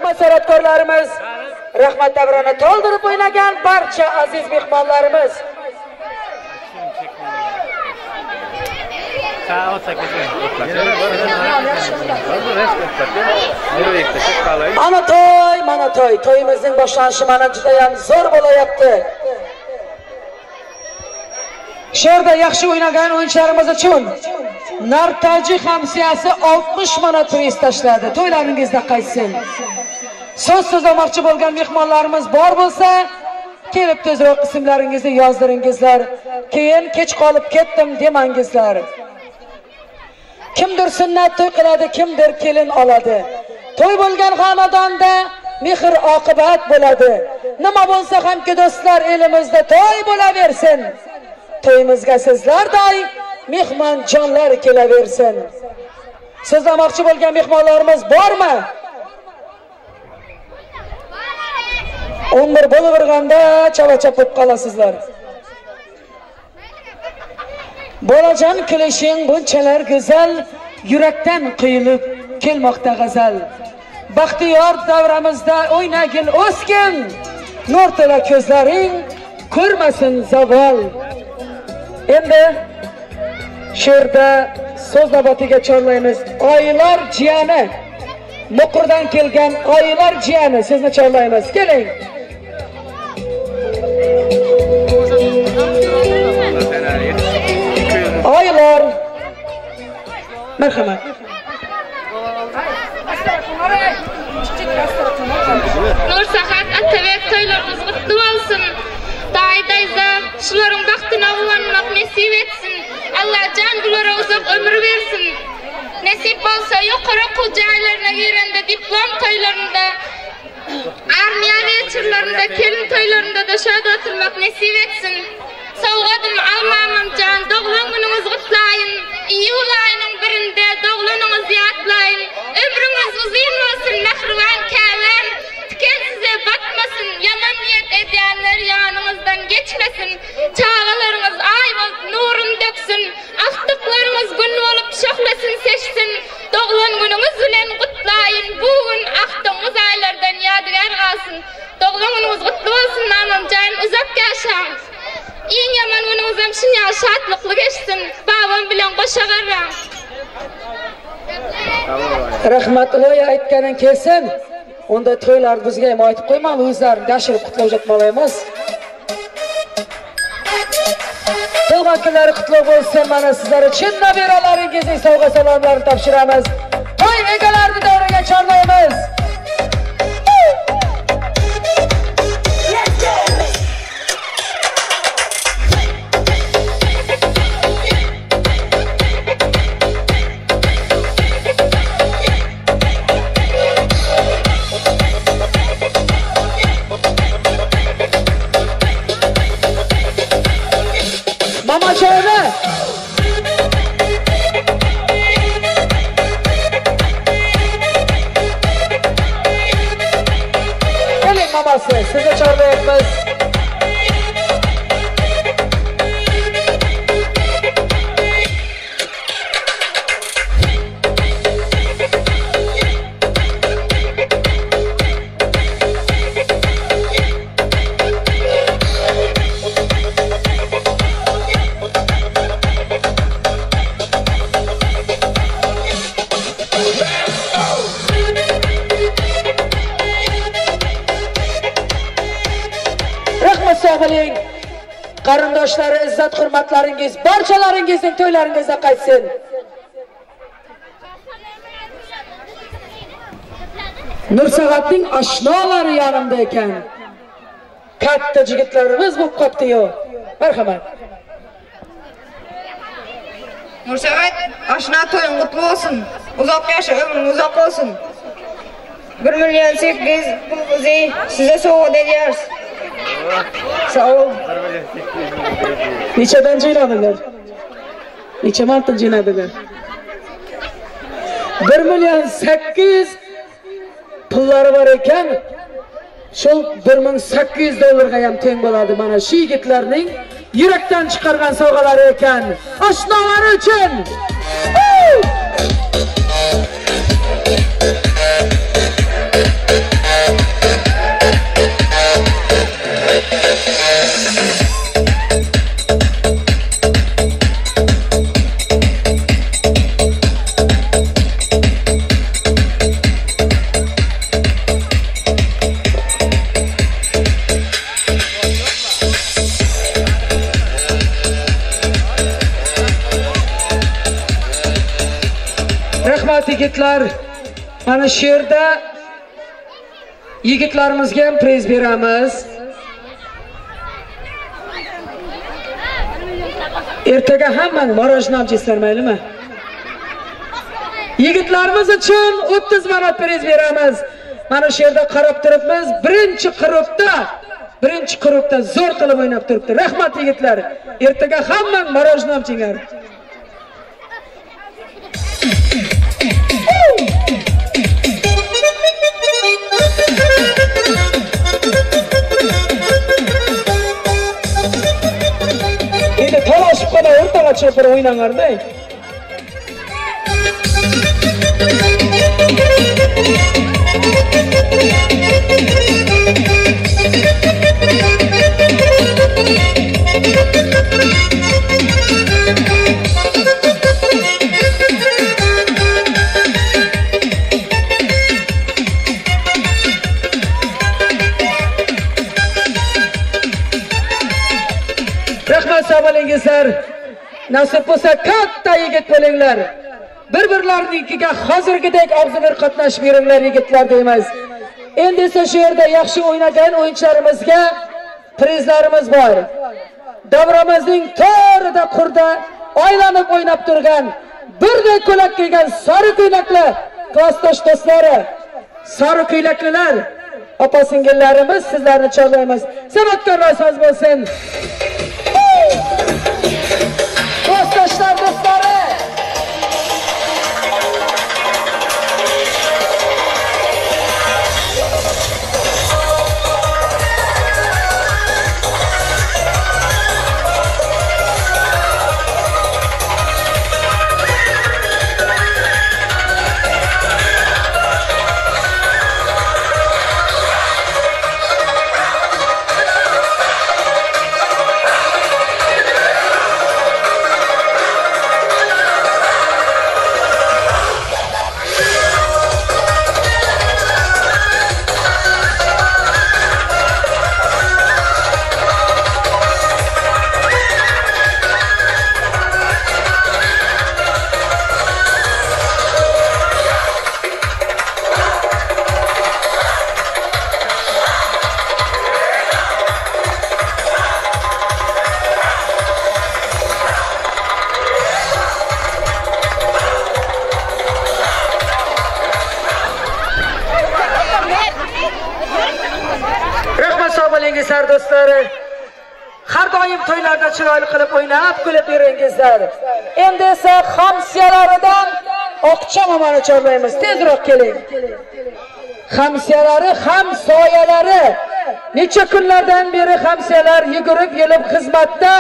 Rahmat san'atkorlarimiz, rahmat davrani to'ldirib o'ynagan barcha aziz mehmonlarimiz. Ana to'y, mana to'y. To'yimizning boshlanishi mana juda ham zo'r bo'layapti. Shu yerda yaxshi o'ynagan o'yinchilarimiz uchun Nartaji hamsiyasi 60 manat priz tashladi. To'ylaringizda qaytsin. So'z so'zlamoqchi bo'lgan mehmonlarimiz bor bo'lsa, kelib tezroq ismlaringizni yozdiringizlar. Keyin kech qolib ketdim demangizlar. Kimdir sunnat to'y qiladi, kimdir kelin oladi. To'y bo'lgan xonadonda mehr oqibat bo'ladi. Nima bo'lsa hamki do'stlar, elimizda to'y bo'laversin. To'yimizga sizlarday mehmon jonlar kelaversin. So'zlamoqchi bo'lgan mehmonlarimiz bormi? 11 bo'laverganda chala-chap bo'lib qolasizlar. Bolajon kulishing bunchalar go'zal, yurakdan quyilib kelmoqda g'azal. Baxtiyor davramizda o'ynagin o'sgin, nur to'la ko'zlaring ko'rmasin zavol. Endi she'rda so'z navbatiga chorlaymiz. Oylar jiyani, Muqurdan kelgan oylar jiyani, sizni chorlaymiz. Keling. Oylar. Marhamat. Nursahat Atabek to'ylarimiz qutlu bo'lsin. Dayı-dayza şuların baxtına quvonmoq nasib etsin. Allohjon bulara uzoq ömür bersin. Nasib bo'lsa yuqori o'quv joylarına girende diplom to'ylarında, armiya vechirlarında, kelin to'ylarında da shod o'tirmoq nasib etsin. Sovg'adim almamamjon, tug'ilgan kuningiz qutlayin. Iyul oyining birinde tug'ilganingizni yodlayin. Ömrünüz uzun bo'lsin, mehribon kavim. Tikan size batmasın, yaman niyet edenler yanınızdan geçmesin. Çağalarınız ay olup nurun döksün, aktıklarınız gün olup şöhlesin seçsin. Doğulan gününüz bilen kutlayın, bugün aktığınız aylardan yadigar kalsın. Doğulan gününüz kutlu olsun mamamcan, uzak yaşam. En yaman gününüz hem şinya şatlıklı geçsin, babam bilen qo'sha qarang. Rahmat iloya aytganing kelsin. Unday to'ylar bizga ham aytib qo'yma, o'zlarini yashirib qutlab jatmalaymiz. Tug'ilgan kunlari qutlug' bo'lsin. Mana sizlar uchun nabiralaringizning sovg'a salomlarini topshiramiz. To'y egalarini davraga chorlaymiz. Sizni chorlayapmiz. Qarindoshlari, izzat hurmatlaringiz barchalaringizning to'ylaringizda qaytsin. Nursahatning oshnolari yonimda ekan. Katta jigitlarimiz bo'lib qopti-yu. Marhamat. Nursahat, oshna to'ying qutlu bo'lsin. Uzoq yasha, umring uzoq bo'lsin. 1,8 million pulimizni sizga sovg'a ediyoruz. Sağ ol. Nechadan jo'nadilar? Necha marta jo'nadilar? 1,8 million pullari bor ekan. Shu 1,800 dollarga ham teng bo'ladi. Mana shu yigitlarning yurakdan chiqargan sovg'alari ekan. Oshnolari uchun. yigitlar. Mana shu yerda yigitlarimizga ham priz beramiz. Ertaga hammang morojni olib jesizlar, maylimi? Yigitlarimiz uchun 30 manat priz beramiz. Mana shu yerda qarab turibmiz, birinchi qurupda zo'r qilib o'ynab turibdi. Rahmat yigitlar. Ertaga hammang morojni olib jenglar. Endi talashib qolmay o'rtaga chiqib bir o'ynanglar-da. Rahmat, sog' bo'lingizlar. Nasib bo'lsa katta yigit bo'linglar. Bir-birlarinikiga hozirgidek og'zibir qatnashib beringlar yigitlar deymiz. Endi esa shu yerda yaxshi o'ynagan o'yinchilarimizga prizlarimiz bor. Davramizning to'rida qurda aylanib o'ynab turgan birdek ko'ylak kiygan sari ko'ylakli klassdosh do'stlari, sari ko'ylaklilar, opa singillarimiz, sizlarni chorlaymiz. San'atkorlar soz bo'lsin. Klassdoshlar do'stlari, do'stlari, har doim to'ylarda chiroyli qilib o'ynab kulib yuringizlar. Endi esa hamsiyalaridan Oqcha momani chorlaymiz. Tezroq keling. Hamsiyalari, hamsoyalari. Necha kunlardan beri hamsiyalar yugurib yelib xizmatda,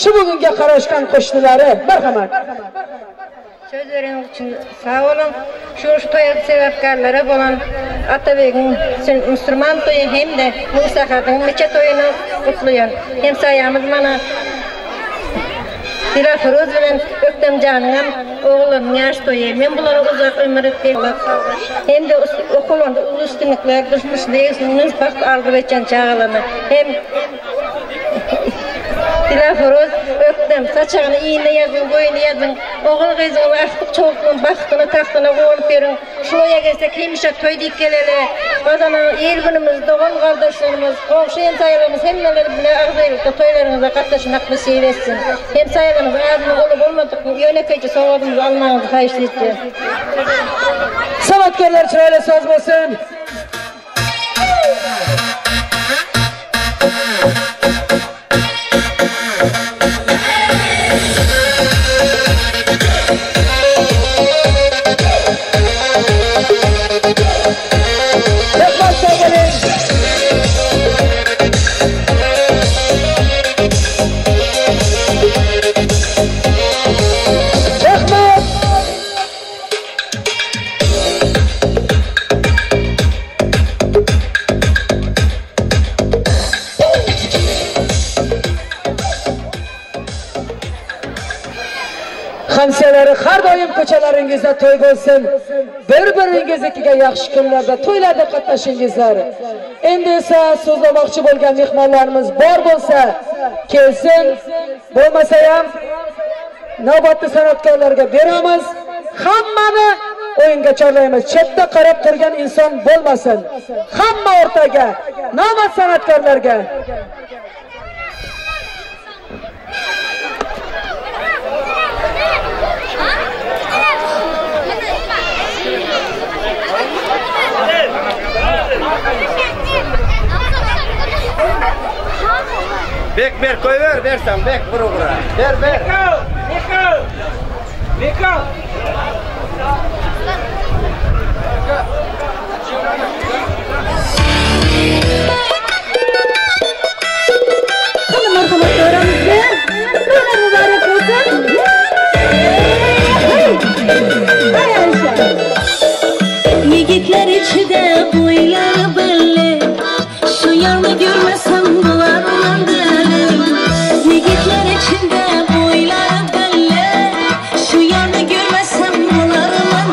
shu bugunga qarashgan qo'shnilari. Marhamat. Söz vereniz için sağ olun. Şu to'ya sebepkarları olan Atabeg'in Müslüman to'yu hem de Musa necha to'yini kutluyor. Hem sayamız bana Dilafruz bilen Öktemcan'ın oğlum yaş to'yu. Men bulara uzak ömür eteyim. Hem de okulunda ulu üstünlükler düşmüş değilsiniz. Baxt arzu etken çağlarını. Hem Dilafruz Öktem saçağını iğne yazın, boyunu yazın. Oğul kızını artık çoğukluğun baktığını tahtını kovup verin. Şuraya gelsek hemişe toy deyip geleli. Kazanan el günümüz, doğan kardeşlerimiz, komşu hemsayalarımız hemmeleri bile ağzıylıkta toylarınıza katlaşmak nasip etsin. Hemsayalarımız ağzını olup olmadık, yönetici soğudumuzu almanızı hayış edeceğim. Sanatkarlar çırayla söz bolsun. Hamsiyalari har doim ko'chalaringizda to'y bo'lsin. Bir-biringiznikiga yaxshi kunlarda, to'ylarda qatnashingizlar. Endi esa so'zlamoqchi bo'lgan mehmonlarimiz bor bo'lsa, kelsin, bo'lmasa ham navbatni san'atkorlarga beramiz. Hammani o'yinga chorlaymiz. Chetda qarab turgan inson bo'lmasin. Hamma o'rtaga, nomard san'atkorlarga. Bek ber koyver versen bek vur vura. Ber ber. Beko! Beko! Qani marhamat to'ramizga. To'ylar muborak bo'lsin. Hey Aysha. Yigitlar ichida bo'ylari belli, shu yorni ko'rmasam bo'larman deli. Yigitlar ichida bo'ylari belli, shu yorni ko'rmasam bo'larman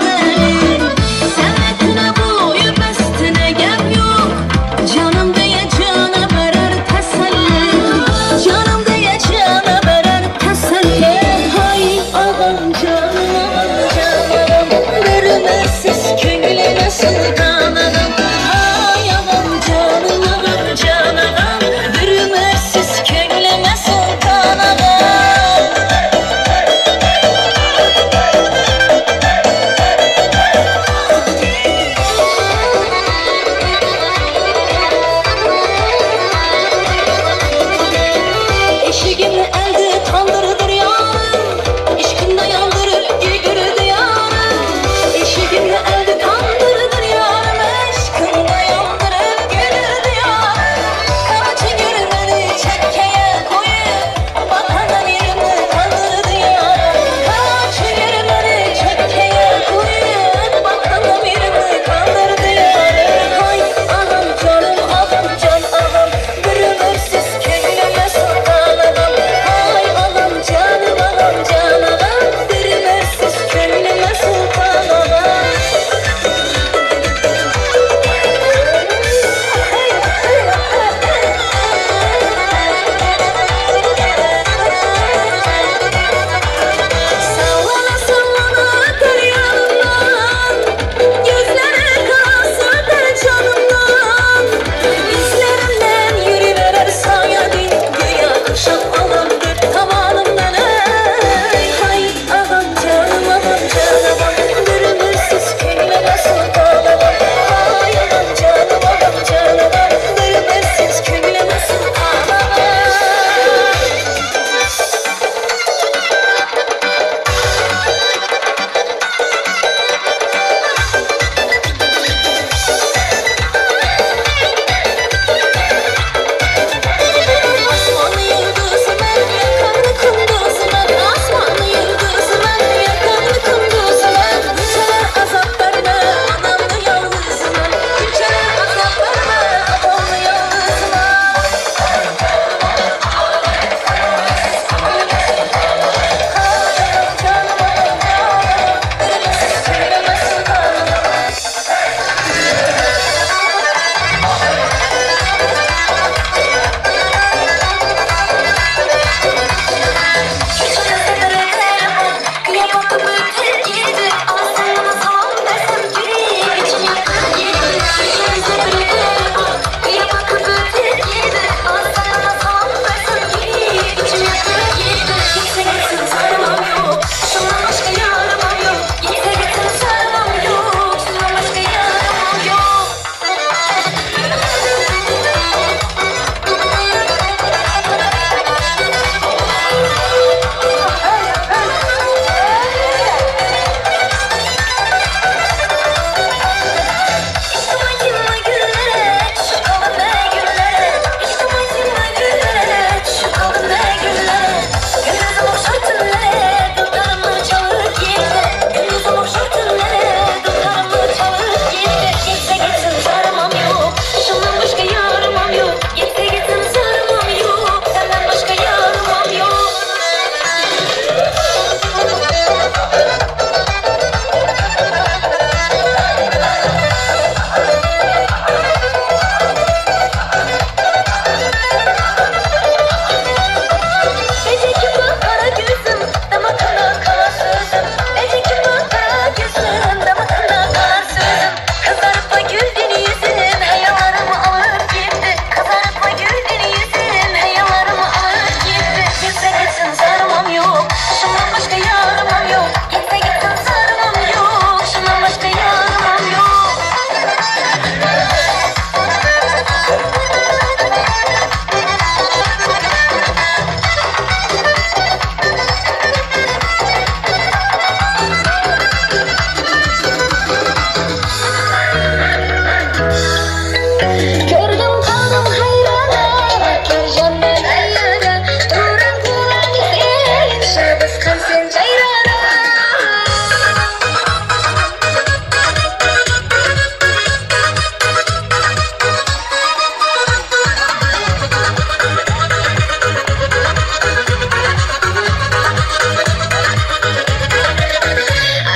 Ko'rdim qoldim hayrona, Erkajondan aylana, Turan Turan sen, shabisqan sen jayrana.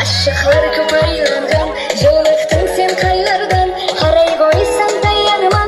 Aşıqlar ko'p aylangan, jo'liqding sen qaylardan, qaray qo'ysam tayyorman.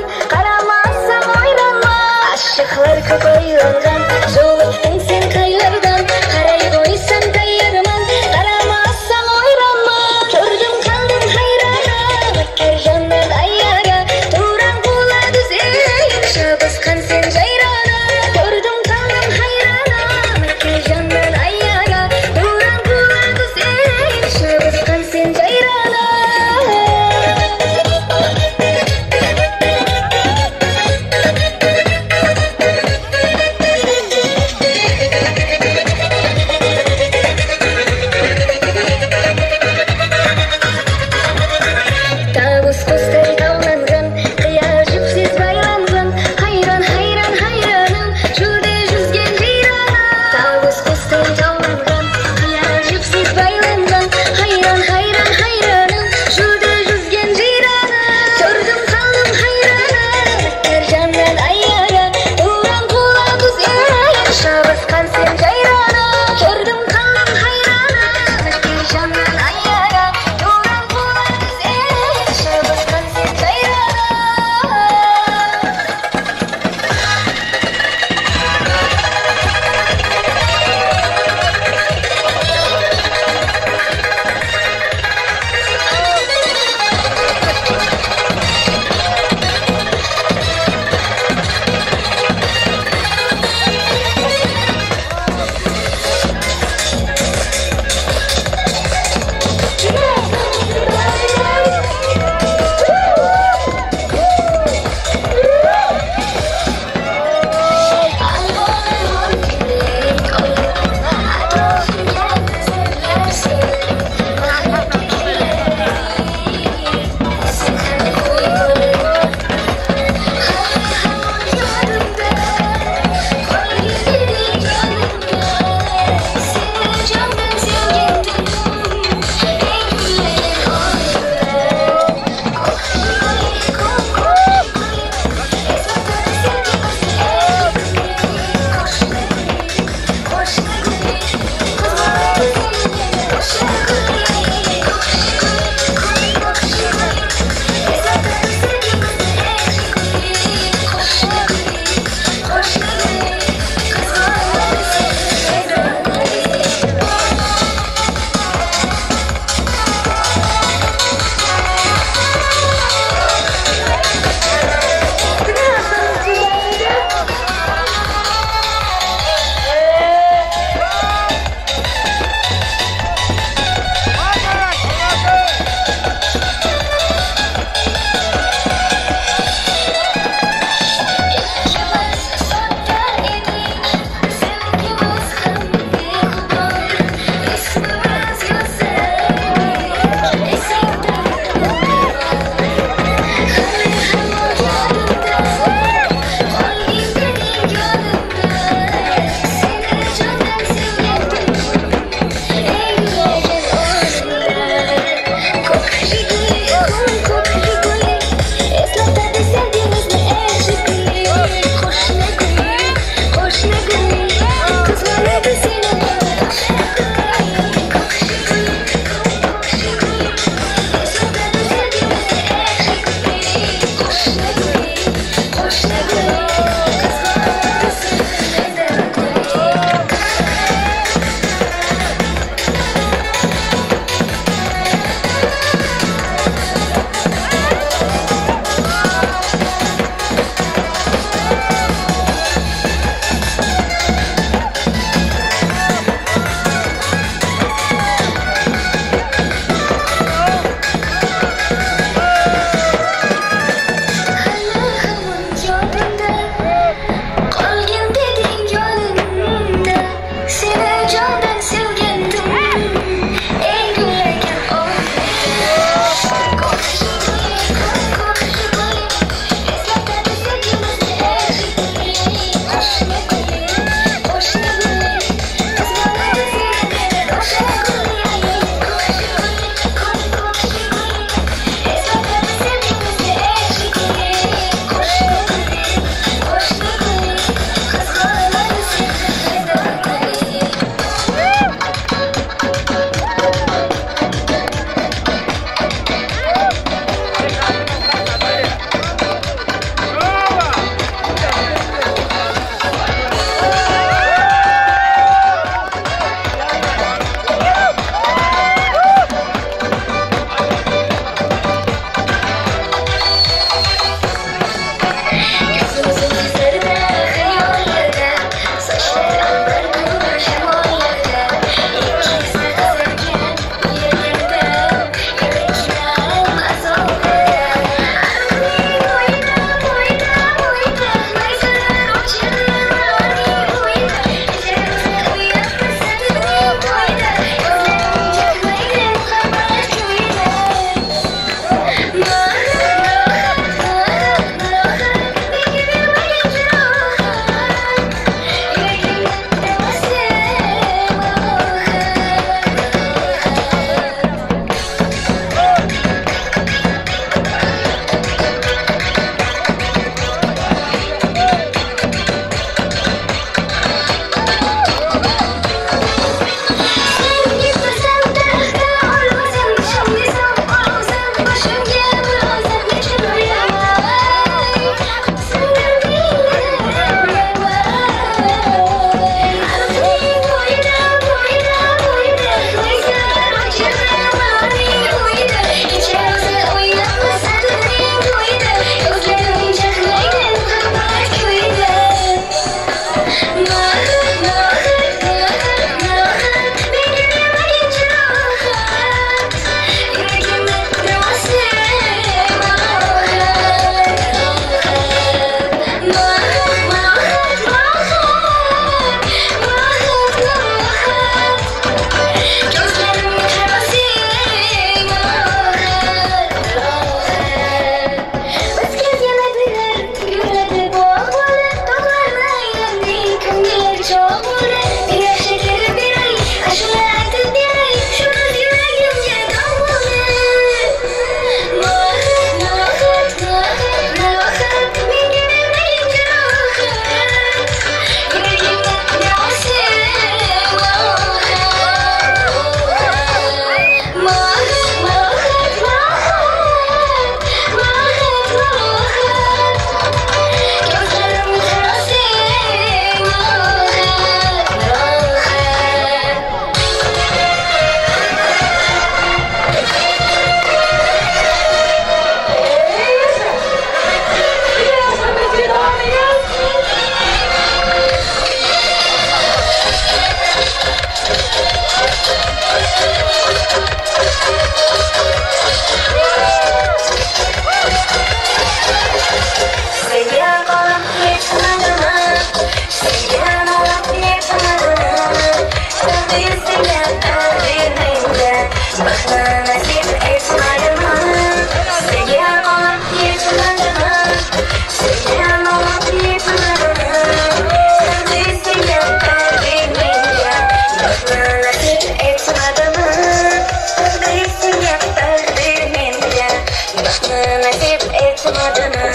Etmedimi?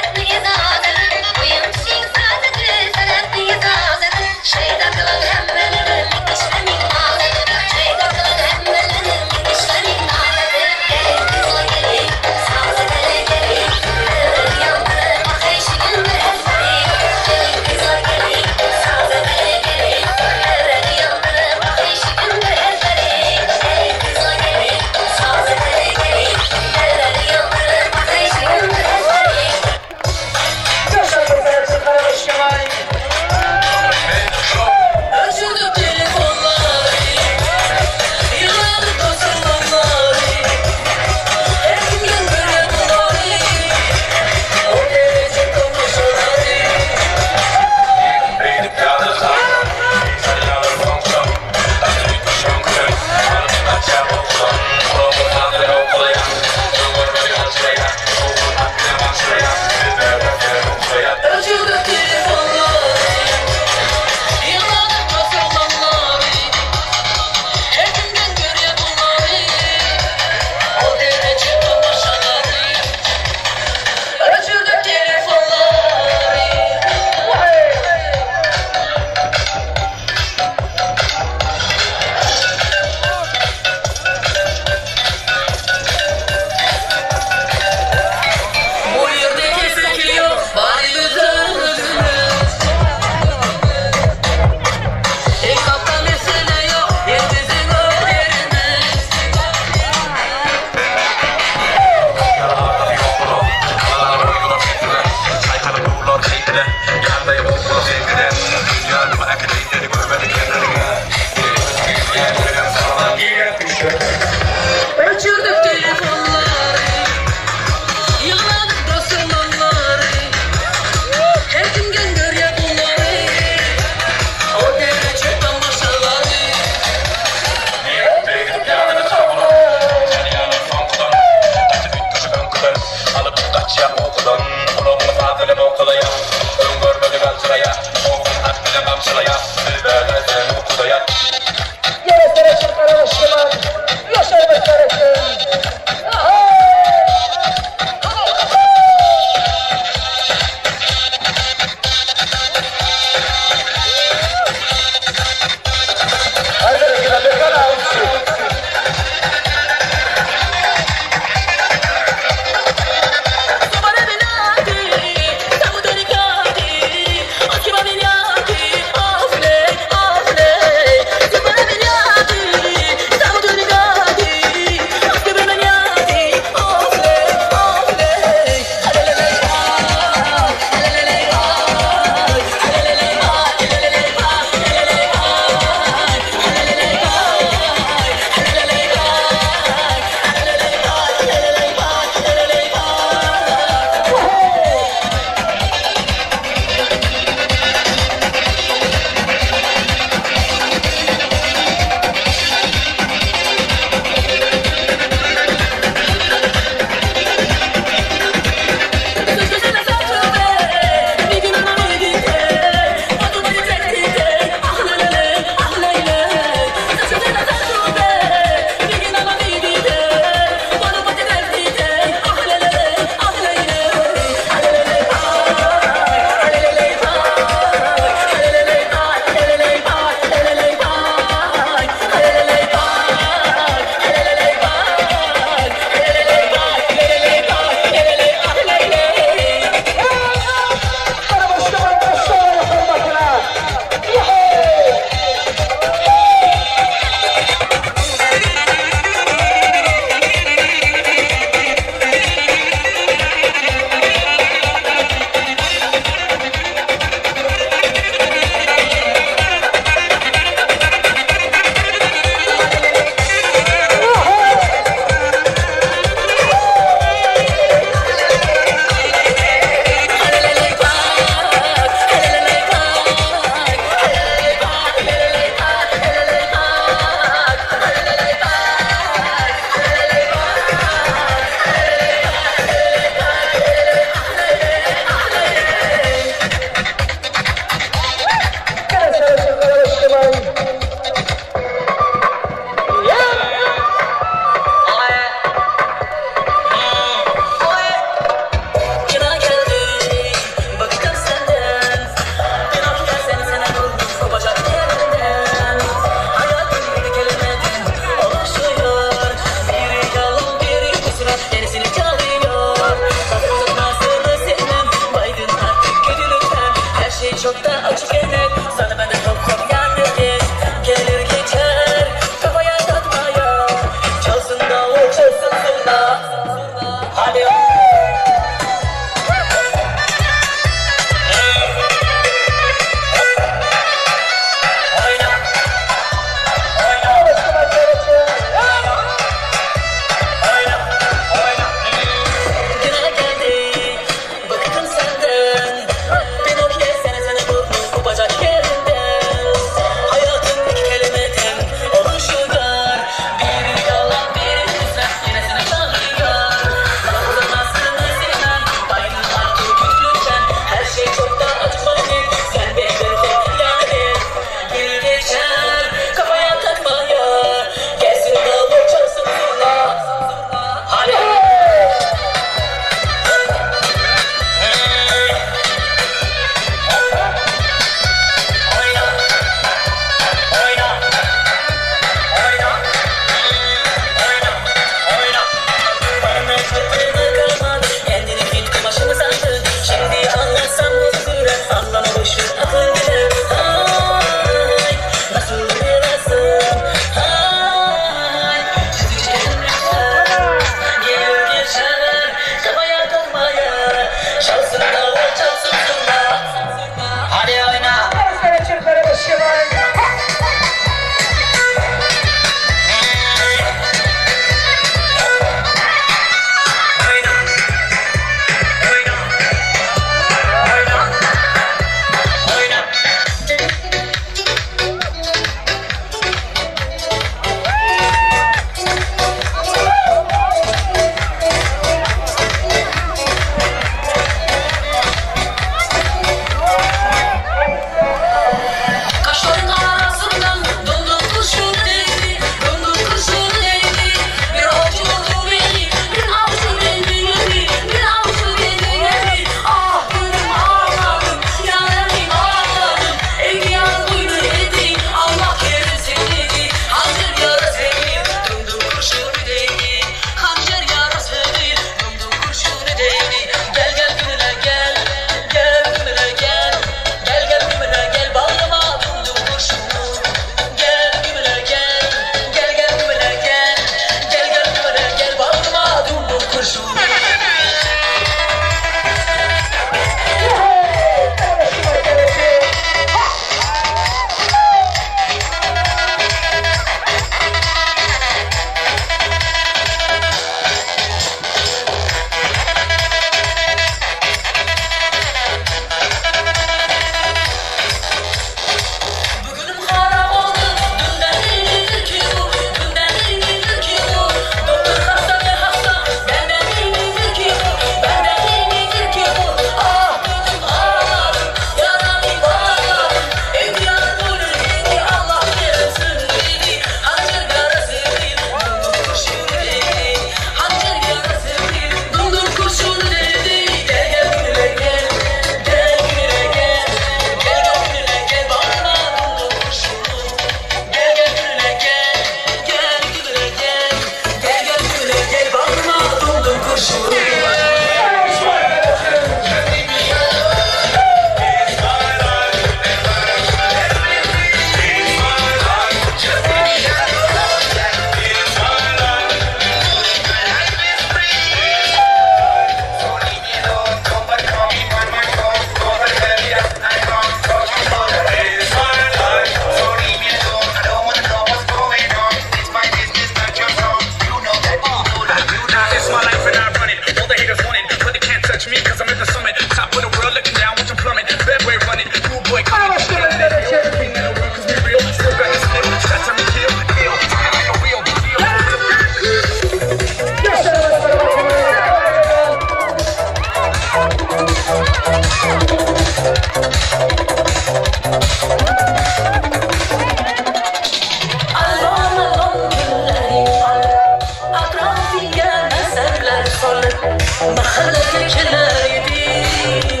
Mahallaga kelar edik,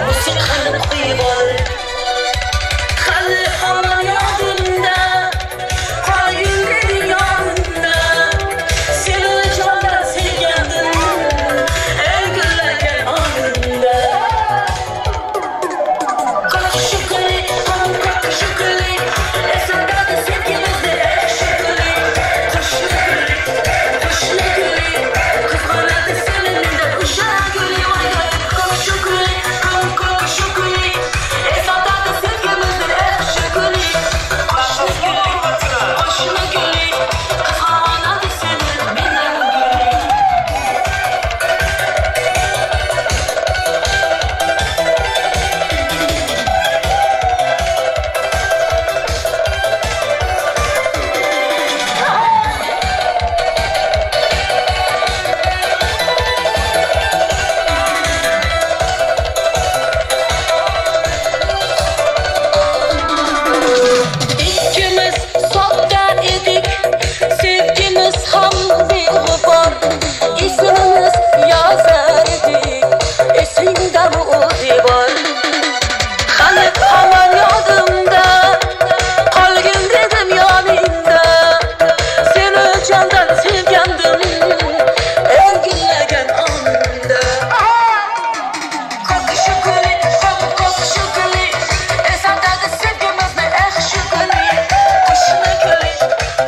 musiqani qo'yib olib. Hali hamon yodimda, qolgin dedi yonimda. Seni jondan sevgandim, ey gullagan onimda. Qoq shukri, qoq shukri, esimdadi sevgimizni, ey shukri. Qo'shni guli, qo'shni guli, qizg'anadi seni mendan o'sha guli. Voy voy, qoq shukri, qoq shukri, esimdadi sevgimizni, ey shukri. Qo'shni guli, qo'shni guli, qizg'anadi seni mendan guli. Ikkimiz sodda edik, sevgimiz ham beg'ubor. Ismimiz yozar edik, esingdami u devor? Hali hamon yodimda, qolgin dedim yoningda. Seni jondan sevgandim, ey gullagan onimda. Qoq shukri, qoq qoq shukri, esimdagi sevgimizni, eh shukri. Qo'shni guli,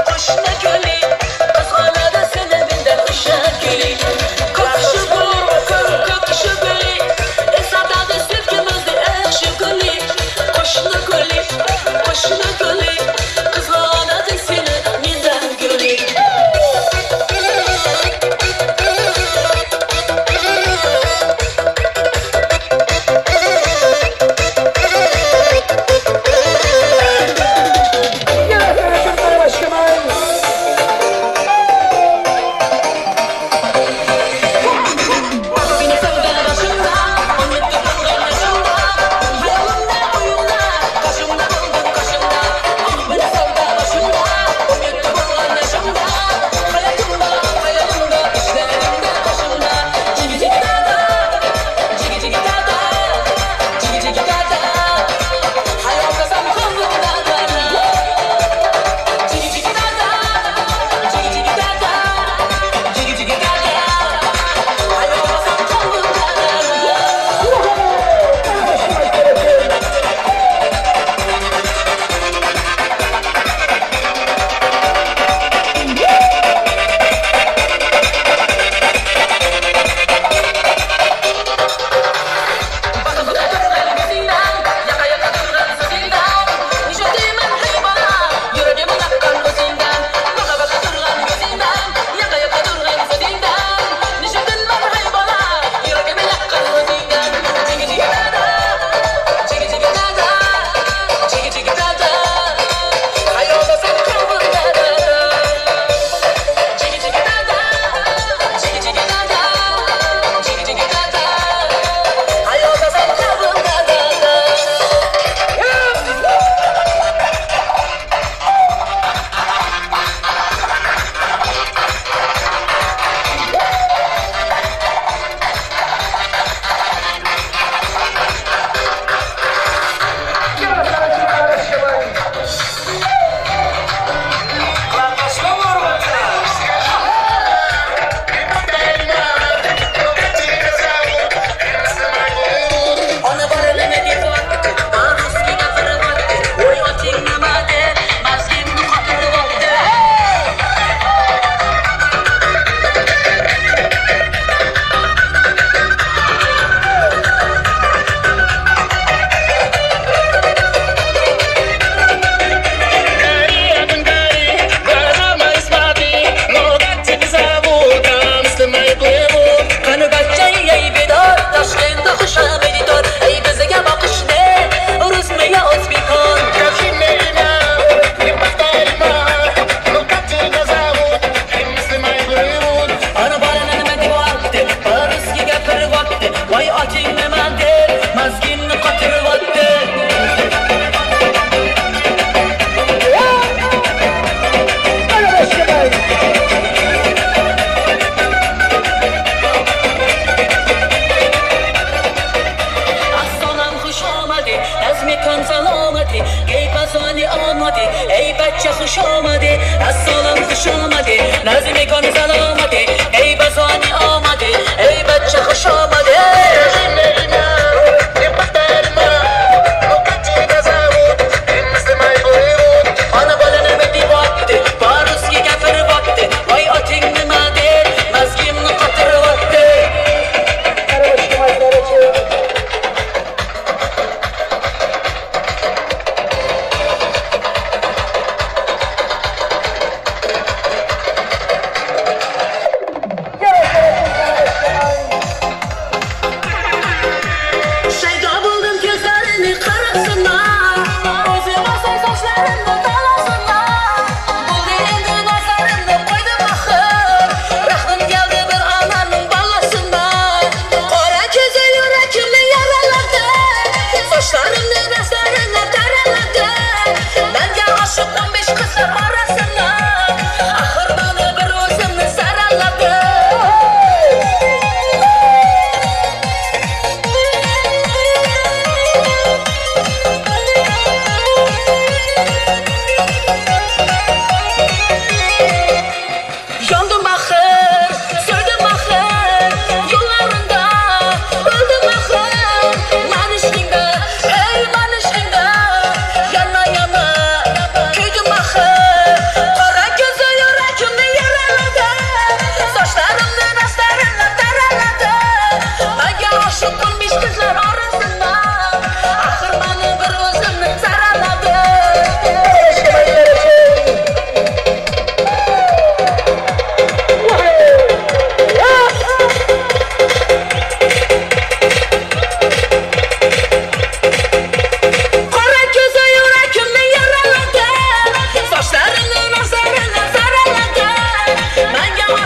qo'shni guli, qizg'anadi seni mendan o'sha guli. Qoq shukri, qoq qoq shukri, esimdagi sevgimizni, eh shukri. Qo'shni guli, qo'shni guli, qizg'anadi seni mendan guli.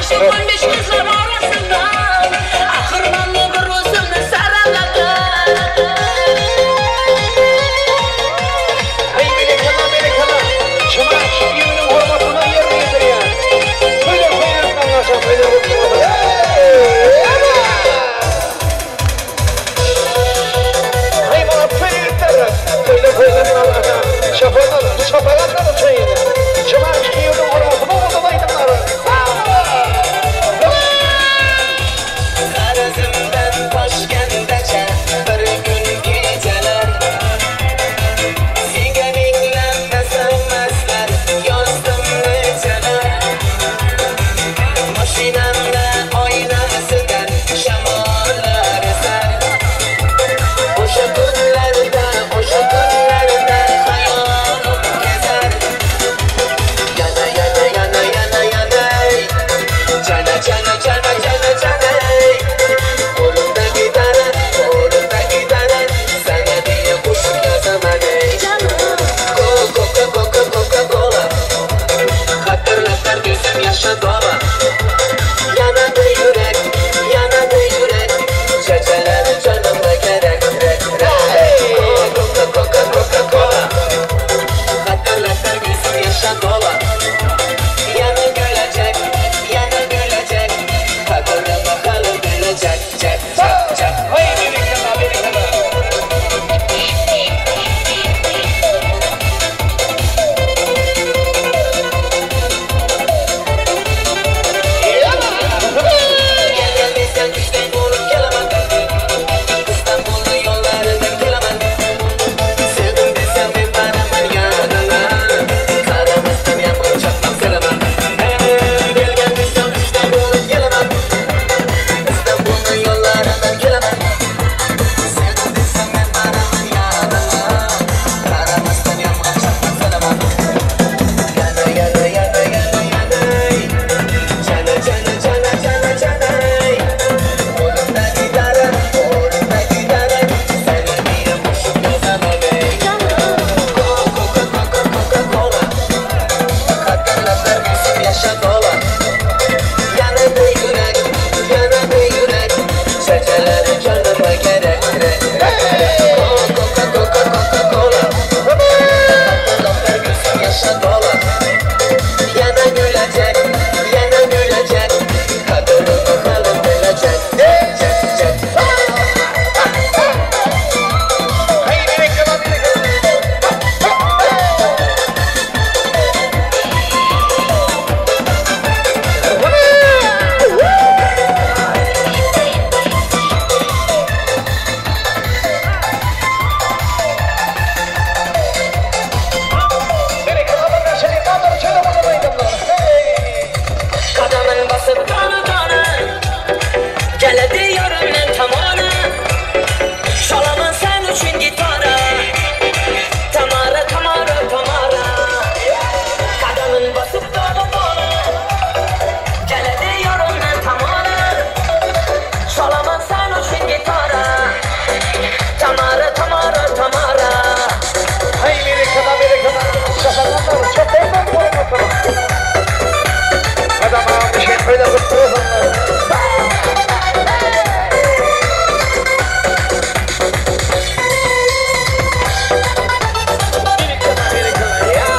Yosh 15 qizlar orasidan axir manni bir o'zimni saraladim. Ey berekalla, berekalla. Chimach uyuning hurmatini yerga yetirgan. To'ylar qo'yib tanlasha, to'ylar o'tkazadi. Hey mana to'ylar, to'ylar qo'yib tanlasha. Shafaat, shafaatlar uchun. Chimach uyuning hurmatini o'rtada aytadilar. Qarzimdan toshgandacha bir kun kechalar senga minglab SMSlar yozdim nechalar. Mashinamda oynasidan shamollar esar. O'sha kunlarda, o'sha kunlarda xayolim kezar. Yana, yana, yana, yana, yana, jana, jana, jana, jana, jana. Qo'limda gitara, qo'limda gitara, sanga deya qo'shiq yozaman ey. Coca, Coca, Coca Cola, xatirlatar ko'zim yoshi to'la. Yanadi yurak, yanadi yurak, chachalari jonimga kerak, rak, rak. Coca, Coca, Coca Cola, xatirlatar ko'zim yoshi to'la. Yana gulajak, yana gulajak, qadrimni hali bilajak, jak, jak, jak. Hey berekalla, berekalla. Kelgan desang kuchday bo'lib kelaman. Istanbulni yo'llaridan kelaman. Sevdim desam men boraman yoningga. Qaramasdan yomg'ir chaqmoq selaman. Kelgan desam kuchday bo'lib kelaman. Istanbulni yo'llaridan kelaman. Sevdim desam men boraman yoningga. Qaramasdan yomg'ir chaqmoq selaman. Yana, yana, yana, yana, yana. Jana, jana, jana, jana, jana. Qo'limda gitara, qo'limda gitara, sanga deya qo'shiq yozaman ey. Coca, Coca, Coca Cola, xatirlatar ko'zim yoshi to'la. Yanadi yurak, yanadi yurak, chachalari jonimga kerak, rak, rak, rak. Coca, Coca, Coca Cola, xatirlatar ko'zim yoshi to'la. Yana gulajak, yana gulajak, qadrimni hali bilajak, jak, jak. Hey berekalla, berekalla. Berekalla, birlashaylik, nodir cho'la bo'lib aytadilar. Hey! Qadamin bosib dona dona, keladi yorimning tomoni. Chalaman sen uchun gitara, Tamara, Tamara, Tamara. Qadamin bosib dona dona, keladi yorimning tomoni. Chalaman sen uchun gitara, Tamara, Tamara, Tamara. Hey berekalla, berekalla. Shafaatlar, cho'plar hurmatini. Qadamam shen to'ylar o'tkazanlar. Berekalla, berekalla. Ya!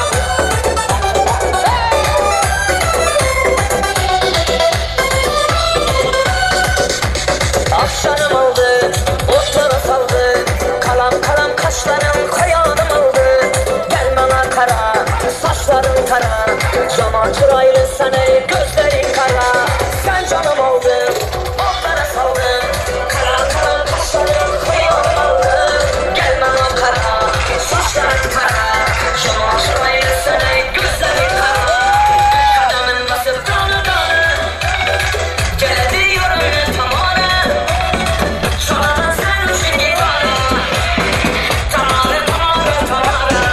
Akşamım oldu, otlara saldı. Kalam kalam kaşlarım kayanım oldu. Gel bana kara, saçların kara. Yaman çıraylı seni, gözlerin kara. Sen canım oldun, otlara saldın. Kalam kalam kaşlarım kayanım oldu. Gel bana kara, saçların kara. Yaman çıraylı seni, gözlerin kara. Kadamın basıp dana dana. Geldi yorumun tamamı. Çalaman sen üçün gitara. Tamara, Tamara, Tamara.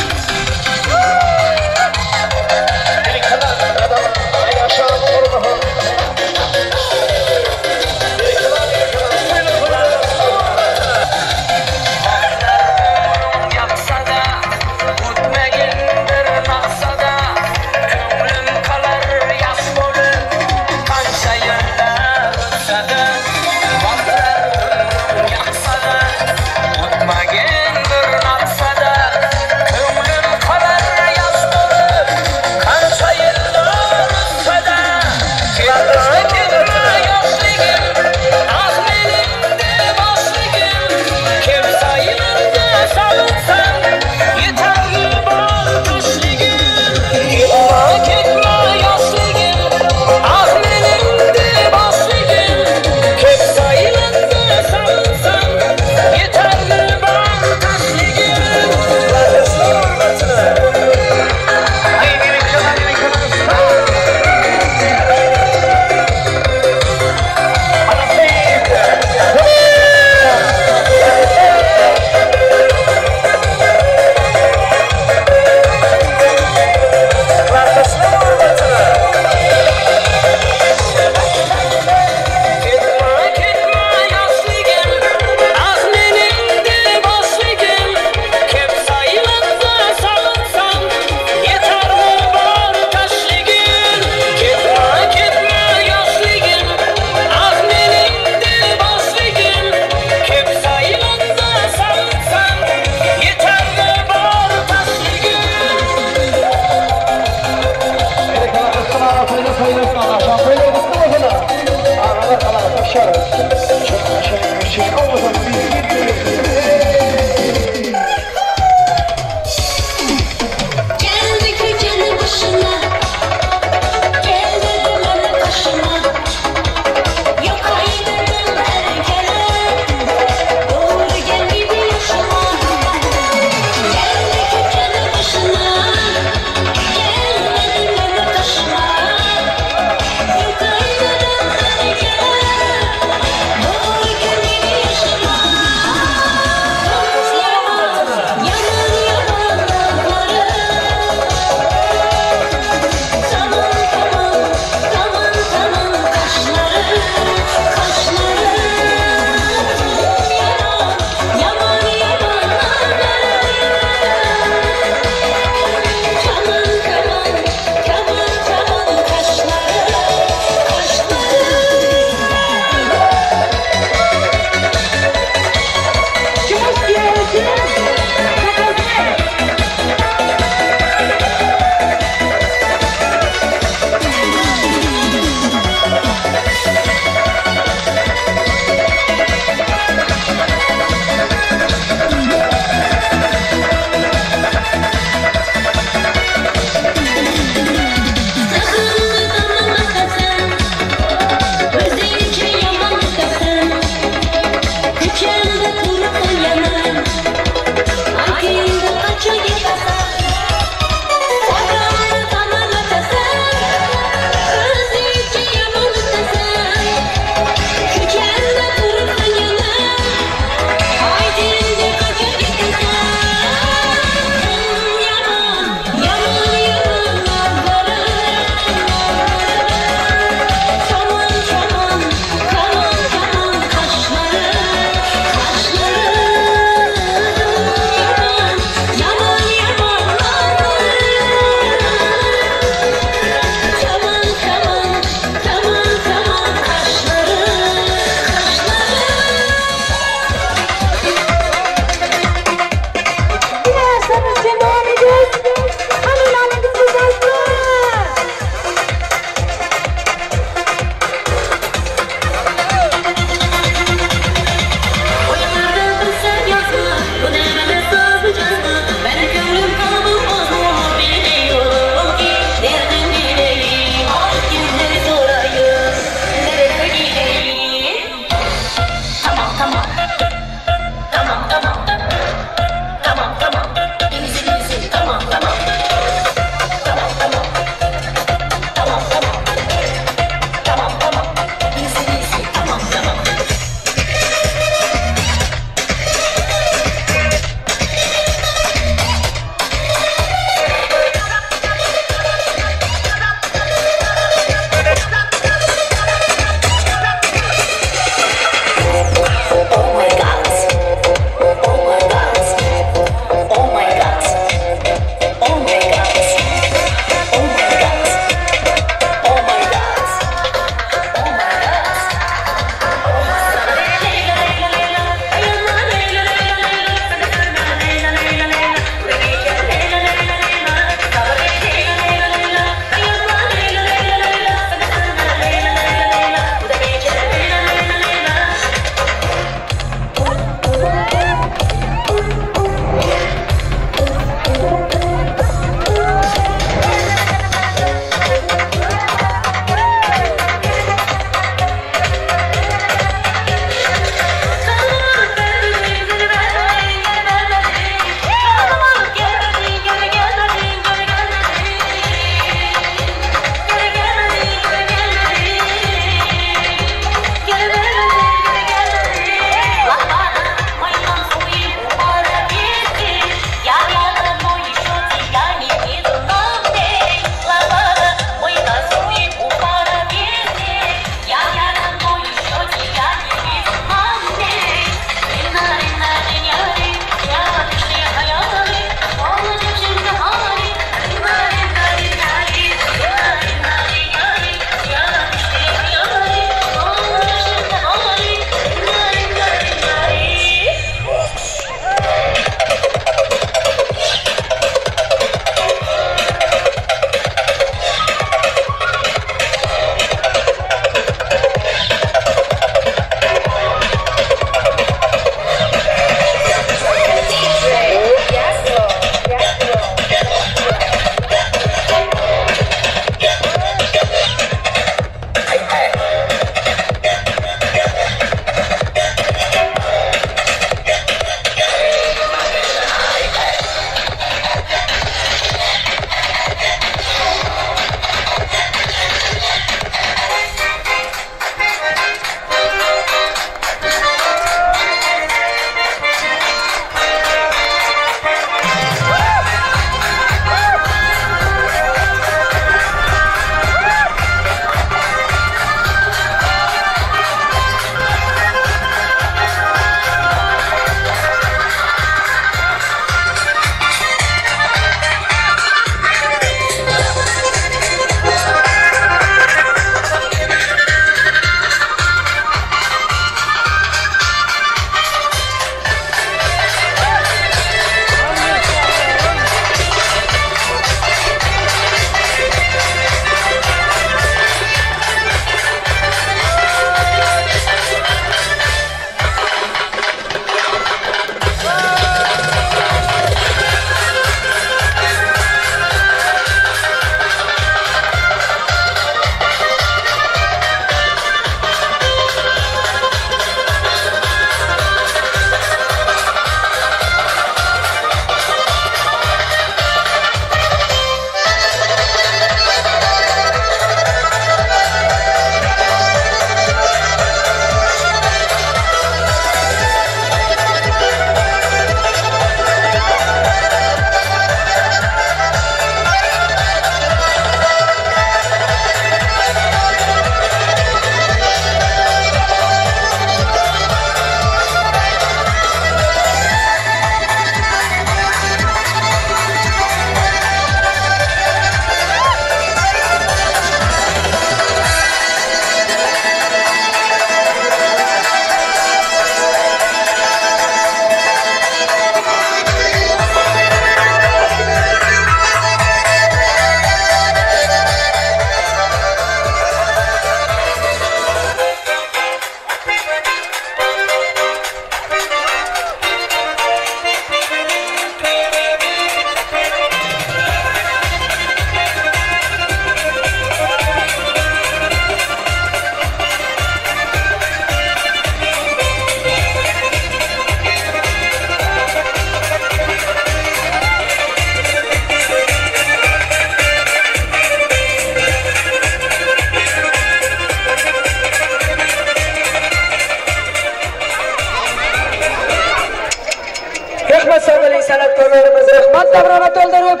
Davrani to'ldirib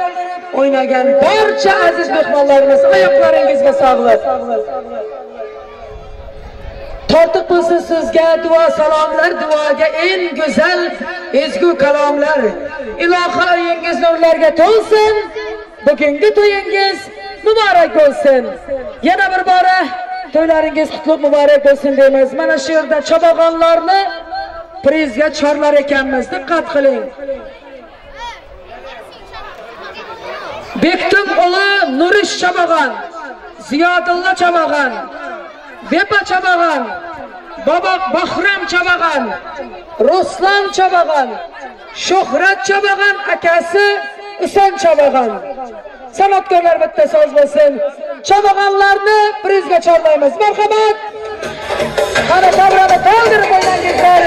o'ynagan barcha aziz mehmonlarimiz oyoqlaringizga sog'lik. Tortiq bo'lsin sizga duo salomlar, duoga eng go'zal ezgu kalomlar. Ilohi uyingiz nurlarga to'lsin. Bugungi to'yingiz muborak bo'lsin. Yana bir bora to'ylaringiz qutlug' muborak bo'lsin deymiz. Mana shu yerda chabag'onlarni prizga chorlar ekanmiz. Diqqat qiling. Bektim o'g'li Nurish Chabag'on, Ziyodulla Chabag'on, Bepa Chabag'on, Baba Bahram Chabag'on, Ruslan Chabag'on, Shuhrat Chabag'on, akasi Husan Chabag'on. San'atkorlar bitta so'z bo'lsin. Chabag'onlarni prizga chorlaymiz. Marhamat. Qani davrani to'ldirib o'ynangizlar.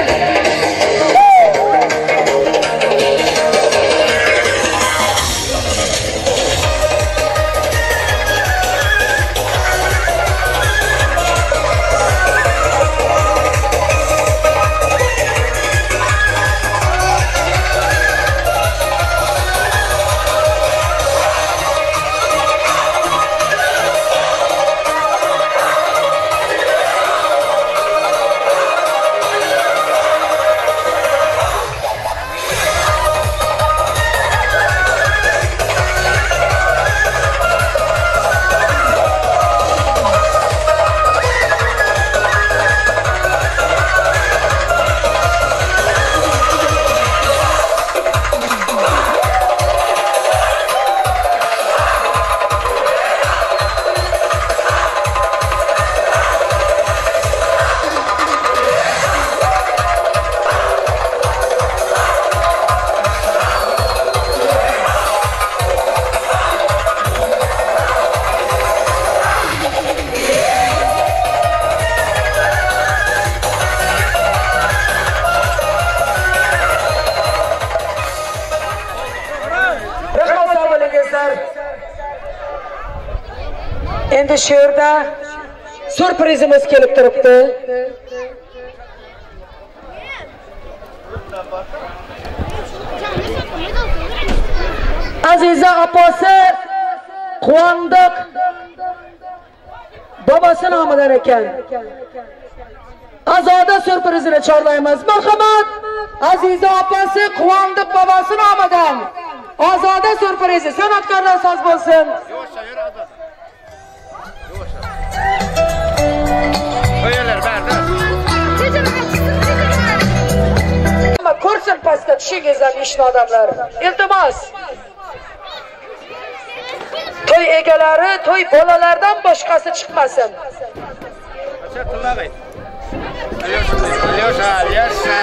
Endi shu yerda syurprizimiz kelib turibdi. Aziza opasi Quvondiq bobosi nomidan ekan. Azoda syurprizini chorlaymiz. Marhamat. Aziza opasi Quvondiq bobosi nomidan Ozoda syurprizi. San'atkorlar soz bo'lsin. Ko'rsin pastga tushingizlar ishni odamlar. Iltimos. To'y egalari, to'y bolalaridan boshqasi chiqmasin. Alyosha, Alyosha.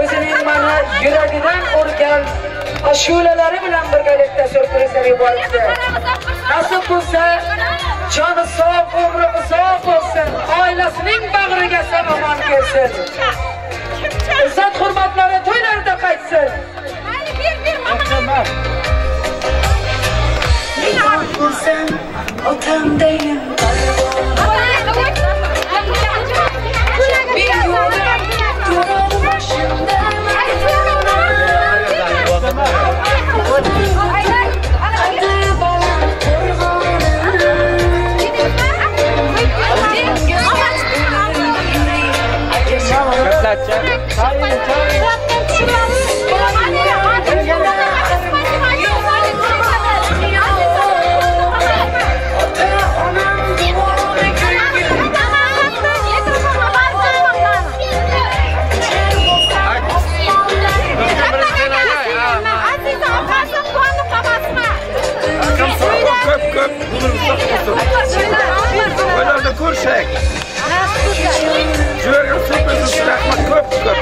O'zining mana yuragidan urgan ashulalari bilan birgalikda syurprizlar yuboribdi. Nasib bo'lsa, joni sog', umri uzoq bo'lsin, oilasining bag'riga sog' omon kelsin. Izzat hurmatlari to'ylarida qaytsin. Bo'lsam otamdayin Ko'rsak. Jigarga sürpriz rahmat ko'p ko'p.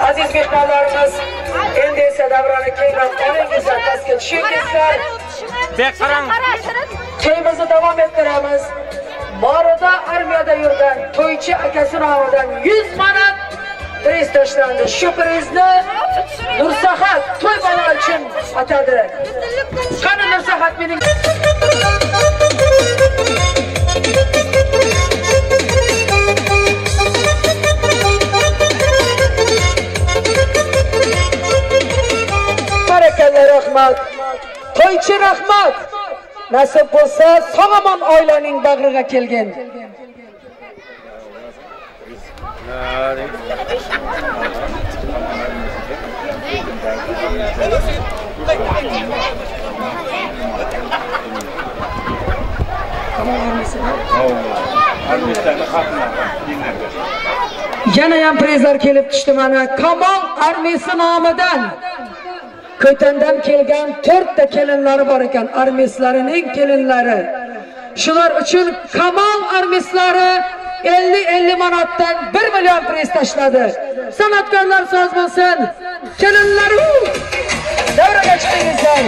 Aziz mehmonlarimiz, endi esa davrani kengroq olingizlar, pastga tushingizlar. To'yimizni davom ettiramiz. Borida armiyada yurgan to'ychi akasi nomidan 100 manat priz tashlandi. Shu prizni Nursahat to'y bola uchun atadi. Qani Nursahat mening Barakalla rahmat. To'ychi rahmat. Nasib bo'lsa sog'omon oilaning bag'riga kelgin. Yana ham prizlar kelib tushdi mana. Kamol armiyasi nomidan Ko'tandan kelgan 4 ta kelinlari bor ekan, armislarining kelinlari. Shular uchun Kamol armislari 50-50 manatdan 1 million priz tashladi. San'atkorlar soz bo'lsin. Kelinlari davraga chiqingizlar.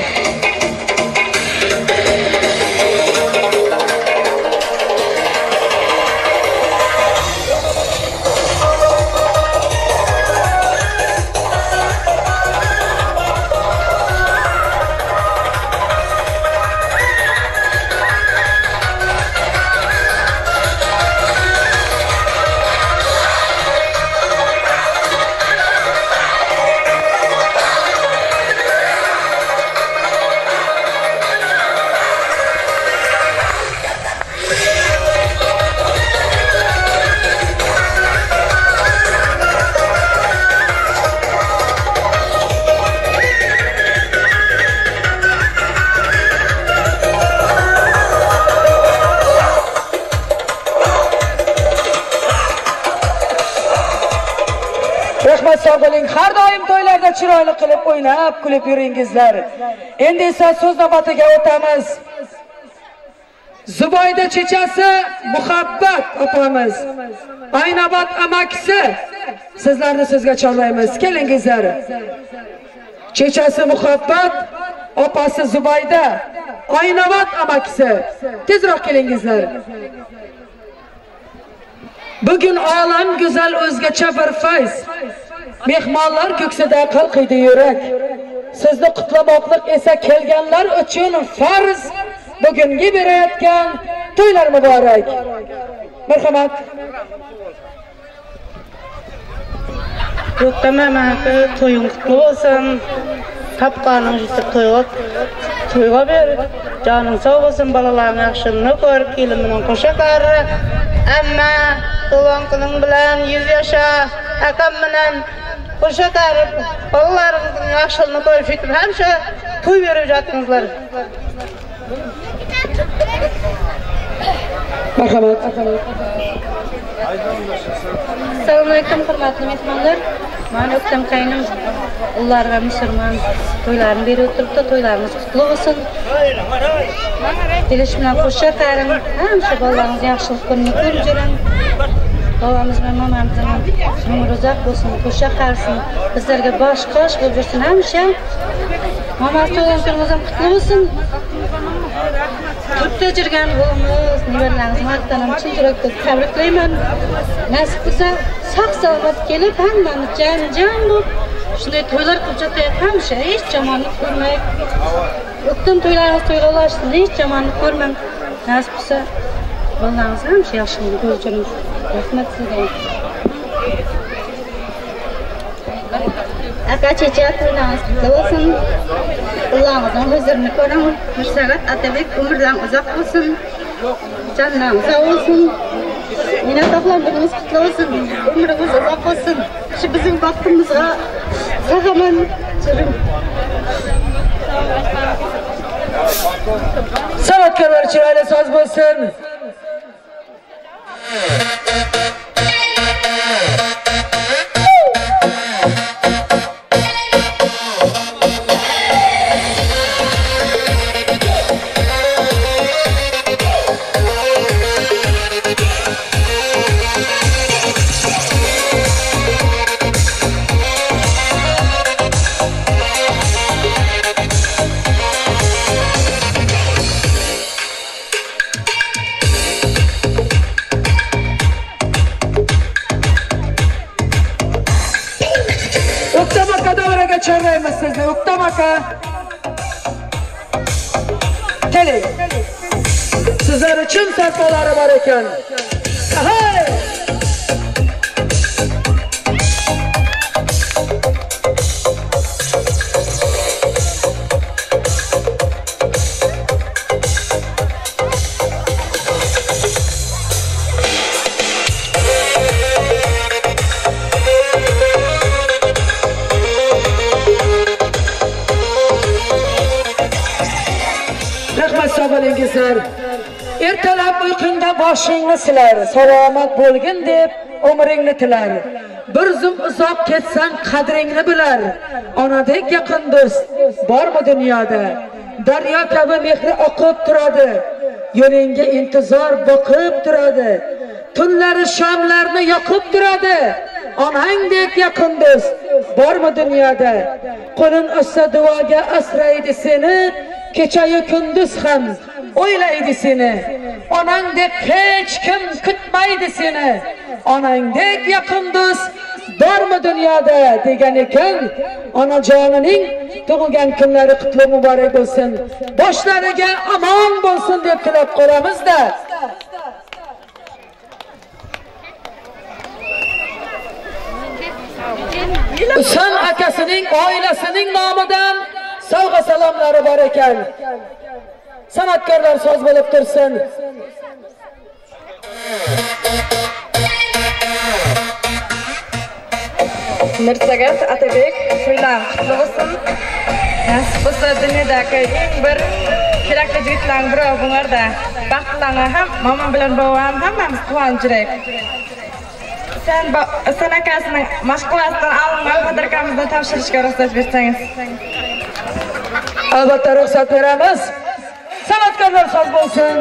Rahmat, sog' bo'ling. Har doim to'ylarda chiroyli qilib o'ynab, kulib yuringizlar. Endi esa so'z navbatiga o'tamiz. Zubayda chechasi Muhabbat opamiz, Aynabat amakisi, sizlarni so'zga chorlaymiz. Kelingizlar. Chechasi Muhabbat, opasi Zubayda, Aynabat amakisi. Tezroq kelingizlar. Bugun olam go'zal o'zgacha bir fayz. Mehmonlar ko'ksida qalqiydi yurak. Sizni qutlamoqlik esa kelganlar uchun farz. Bugungi berayotgan to'ylar muborak. Marhamat. Yo'qdan amaki to'ying qutlu bo'lsin. Topganing yetib to'yib, To'yga ber. Joning sog' bo'lsin, bolalaring yaxshilini ko'r, kelin bilan qo'sha qari. Amma tug'ilgan kuning bilan 100 yasha, akam bilan qo'sha qarib, bolalaringizning yaxshilini ko'rib, shu hamisha to'y berib yotingizlar. Marhamat. Assalomu alaykum hurmatli mehmonlar. Men O'ktam qaynim ularga musulmon to'ylarini berib o'tiribdi. To'ylarimiz qutlu bo'lsin. Kelish bilan qo'sha qaring, hamisha bolalaringiz yaxshilik kunini ko'rib yuring. Babamiz bilan mamamizning umri uzoq bo'lsin, qo'sha qarisin, bizlarga bosh qosh bo'lib yursin hamisha. Mamasi tug'ilgan kuningiz ham qutlu bo'lsin. Turkda yurgan o'g'limiz, nevaralaringiz maqtanib, chin yurakdan tabriklayman. Nasib bo'lsa, sog' salomat kelib, hammamiz jam-jam bo'lib, shunday to'ylar qilib yotaylik hamisha, hech yomonlik ko'rmaylik. O'ktam to'ylarimiz to'yga ulashsin, hech yomonlik ko'rmang. Nasib bo'lsa, bolalaringiz hamisha yaxshilikni ko'rib yuring. Rahmat sizga. Aka checha to'ylaringiz qutlu bo'lsin. Allohning huzurini ko'ring. Mirsagat Atabek umrdan uzoq bo'lsin. Jondan uzoq bo'lsin. Mina tog'larimiz qutlu bo'lsin. Umringiz uzoq bo'lsin. Shu bizning baxtimizga sog'-omon yuring. San'atkorlar chiroyli soz bo'lsin. Chorlaymiz sizni, O'ktam aka. Keling. Sizlar uchun sarpolari bor ekan. Hey! Ertalab uyqungda boshingni silar, salomat bo'lgin deb umringni tilar. Bir zum uzoq ketsang qadringni bilar. Onadek yaqin do'st bormi dunyoda? Daryo kabi mehri oqib turadi. Yo'lingga intizor boqib turadi. Tunlari shamlarni yoqib turadi. Onangdek yaqin do'st bormi dunyoda? Qo'lin ochsa duoga asraydi seni, kechayu kunduz ham o'ylaydi seni. Onangdek hech kim kutmaydi seni. Onangdek yaqin do'st bormi dunyoda degan ekan. Onajonining tug'ilgan kunlari qutlu muborak bo'lsin. Boshlariga omon bo'lsin deb tilab qo'yamiz-da. Husan akasining oilasining nomidan sovg'a salomlari bor ekan. San'atkorlar so'z bo'lib tursin. Mirsagat Atabek to'ylaring qutlu bo'lsin. Nasib bo'lsa dunyodagi eng bir kerakli yigitlarning biri bo'nglarda. Baxtlarni ham momam bilan bobom hammamiz quvonib yuraylik. Sen akasining mashg'ulotdan olingan podarkamizni topshirishga ruxsat bersangiz. Albatta ruxsat beramiz. San'atkorlar soz bo'lsin.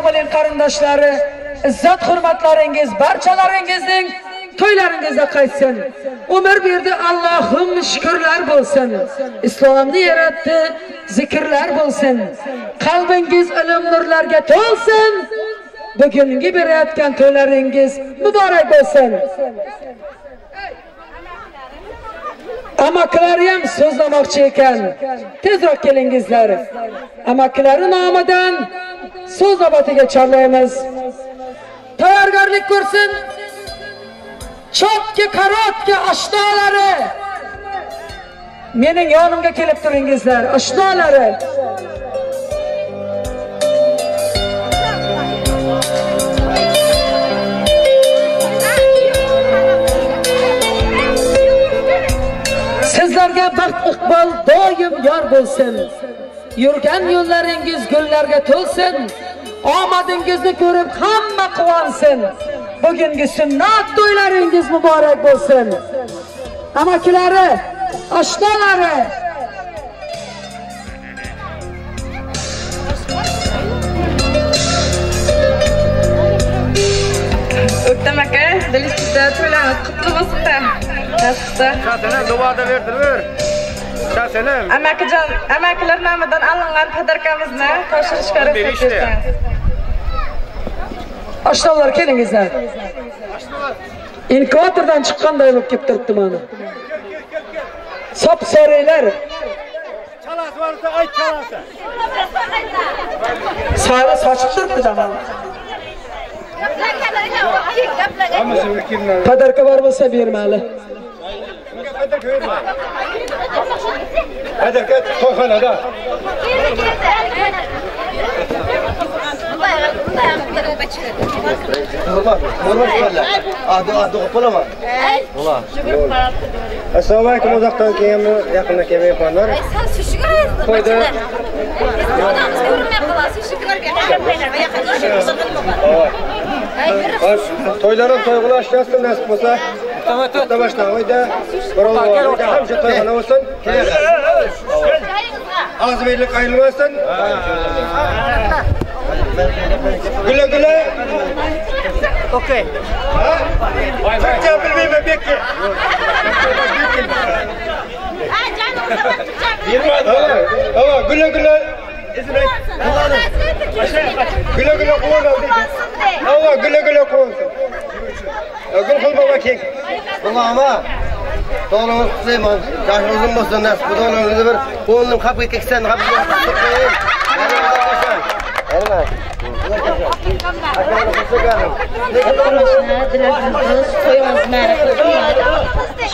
bo'ling qarindoshlari, izzat hurmatlaringiz barchalaringizning to'ylaringizda qaytsin. Umr berdi Allohim, shukrlar bo'lsin. Islomni yaratdi, zikrlar bo'lsin. Qalbingiz ilm nurlarga to'lsin. Bugungi berayotgan to'ylaringiz muborak bo'lsin. Amakilari ham so'zlamoqchi ekan. Tezroq kelingizlar. Amakilari nomidan so'z navbatiga chorlaymiz. Tayyorgarlik ko'rsin. Chotki, karotki oshnolari. Mening yonimga kelib turingizlar, oshnolari. Sizlarga baxt iqbol doim yor bo'lsin. Yurgan yo'llaringiz gullarga to'lsin. Omadingizni ko'rib hamma quvonsin. Bugungi sunnat to'ylaringiz muborak bo'lsin. Amakilari, oshnolari. O'ktam aka, dilingizda to'ylaringiz qutlu bo'lsin-da. Nasibda. Şahsenem duada verdiler. Şahsenem. Amakijon, amakilar nomidan olingan podarkamizni topshirishga ruxsat bersangiz. Oshnalar kelingizlar. Inkubatordan chiqqanday bo'lib kelib turibdi mana. Sop so'raylar. Çalası varsa ayt çalası. Sari sochib turibdi mana. Podarka bor bo'lsa bermali. Podarka to'yxonada. Assalomu alaykum, uzoqdan kelgan, yaqindan kelgan mehmonlar. To'yda to'ylarim to'yg'ulash yo'sin nasib bo'lsa. Bitta oyda birovga hamisha to'yxona bo'lsin. Og'iz berlik ayrilmasin. Güle güle. Okey. Türkçe bilmeyim bekle. Tamam, güle güle. Güle güle kullanın. Allah güle güle kullansın. Gül baba kek. Ama doğru kutlayman. Yaşın uzun olsun nasip. Bu doğru bir oğlum kapı keksen kapı.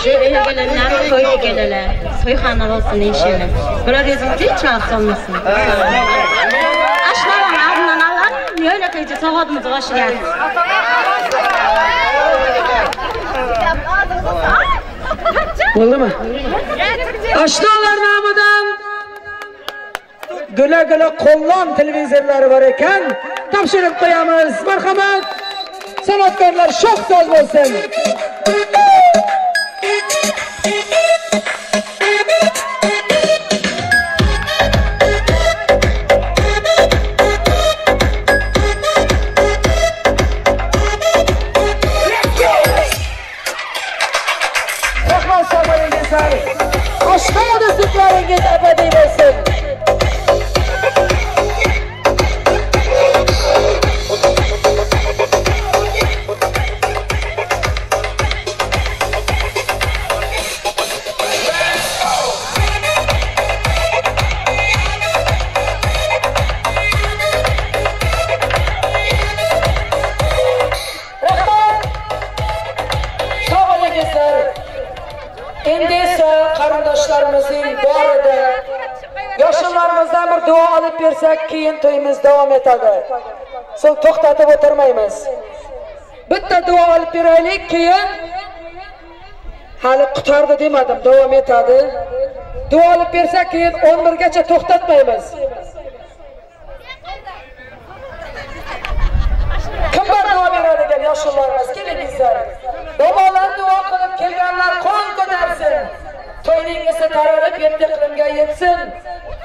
Şu gelenler toy geleler. Soyxana olsun inşallah. Bular özümüzde hiç rahatsız olmasın. Aşnaların adından alan, öyle kıyıcı soğudumuzu hoş geldiniz. Oldu mu? Aşnalar namıdan güle güle qo'llon televizorlari bor ekan, topshirib qo'yamiz. Marhamat. San'atkorlar sho'x so'z bo'lsin. Rahmat sog' Oshna do'stliklaringiz abadiy bo'lsin. Endi esa qarindoshlarimizning borida yoshlarımızdan bir duo olib bersak, keyin to'yimiz davom etadi. So'ng to'xtatib o'tirmaymiz. Bitta duo olib beraylik, keyin hali qutardi demadim, davom etadi. Duo olib bersak, keyin 11 gacha to'xtatmaymiz. Kim bor duo beradigan yoshlarimiz, kelingizlar. Bobolar duo qilib kelganlar qo'l ko'tarsin. To'yning isi taralib yetti iqlimga yetsin.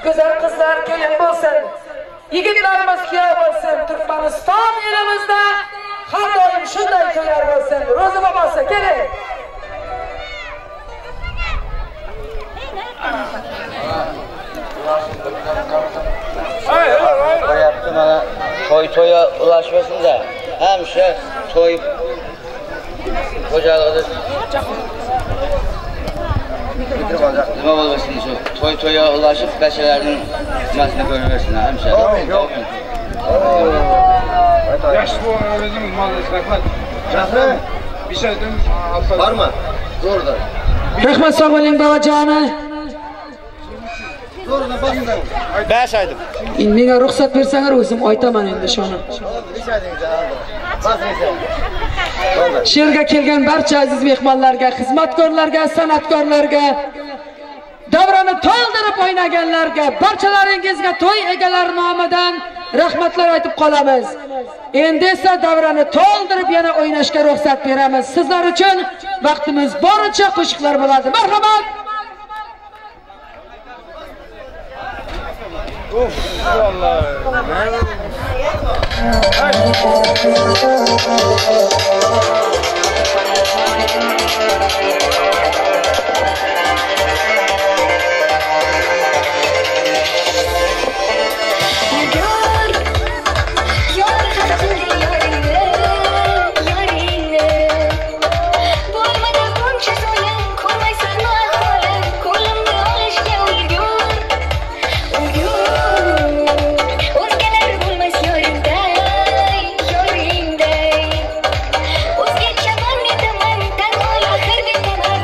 Go'zal qizlar kelin bo'lsin. Yigitlarimiz kuyov bo'lsin. Turkmaniston elimizda har doim shunday to'ylar bo'lsin. Ro'zi bobosi, keling. Qo'yapti mana to'y to'ya ulashmasin-da. Hamisha to'y xo'jaligida nima bo'lmasin shu to'y to'ya ulashib bashalarning nimasini ko'raversin hamisha. Amin. Yaxshi o'zingiz molni rahmat. Jahri bir aydan bormi? Zo'rdan. Rahmat, sog' bo'ling bobojoni. Zo'rdan bosinglar. 5 aydim. Menga ruxsat bersangiz o'zim aytaman endi shuni. Shu yerga kelgan barcha aziz mehmonlarga, xizmatkorlarga, san'atkorlarga, davrani to'ldirib o'ynaganlarga, barchalaringizga to'y egalari nomidan rahmatlar aytib qolamiz. Endi esa davrani to'ldirib yana o'ynashga ruxsat beramiz. Sizlar uchun vaqtimiz boricha qo'shiqlar bo'ladi. Marhamat. Of, vallahi. O'zgacha man metaman, tanho axir betaman.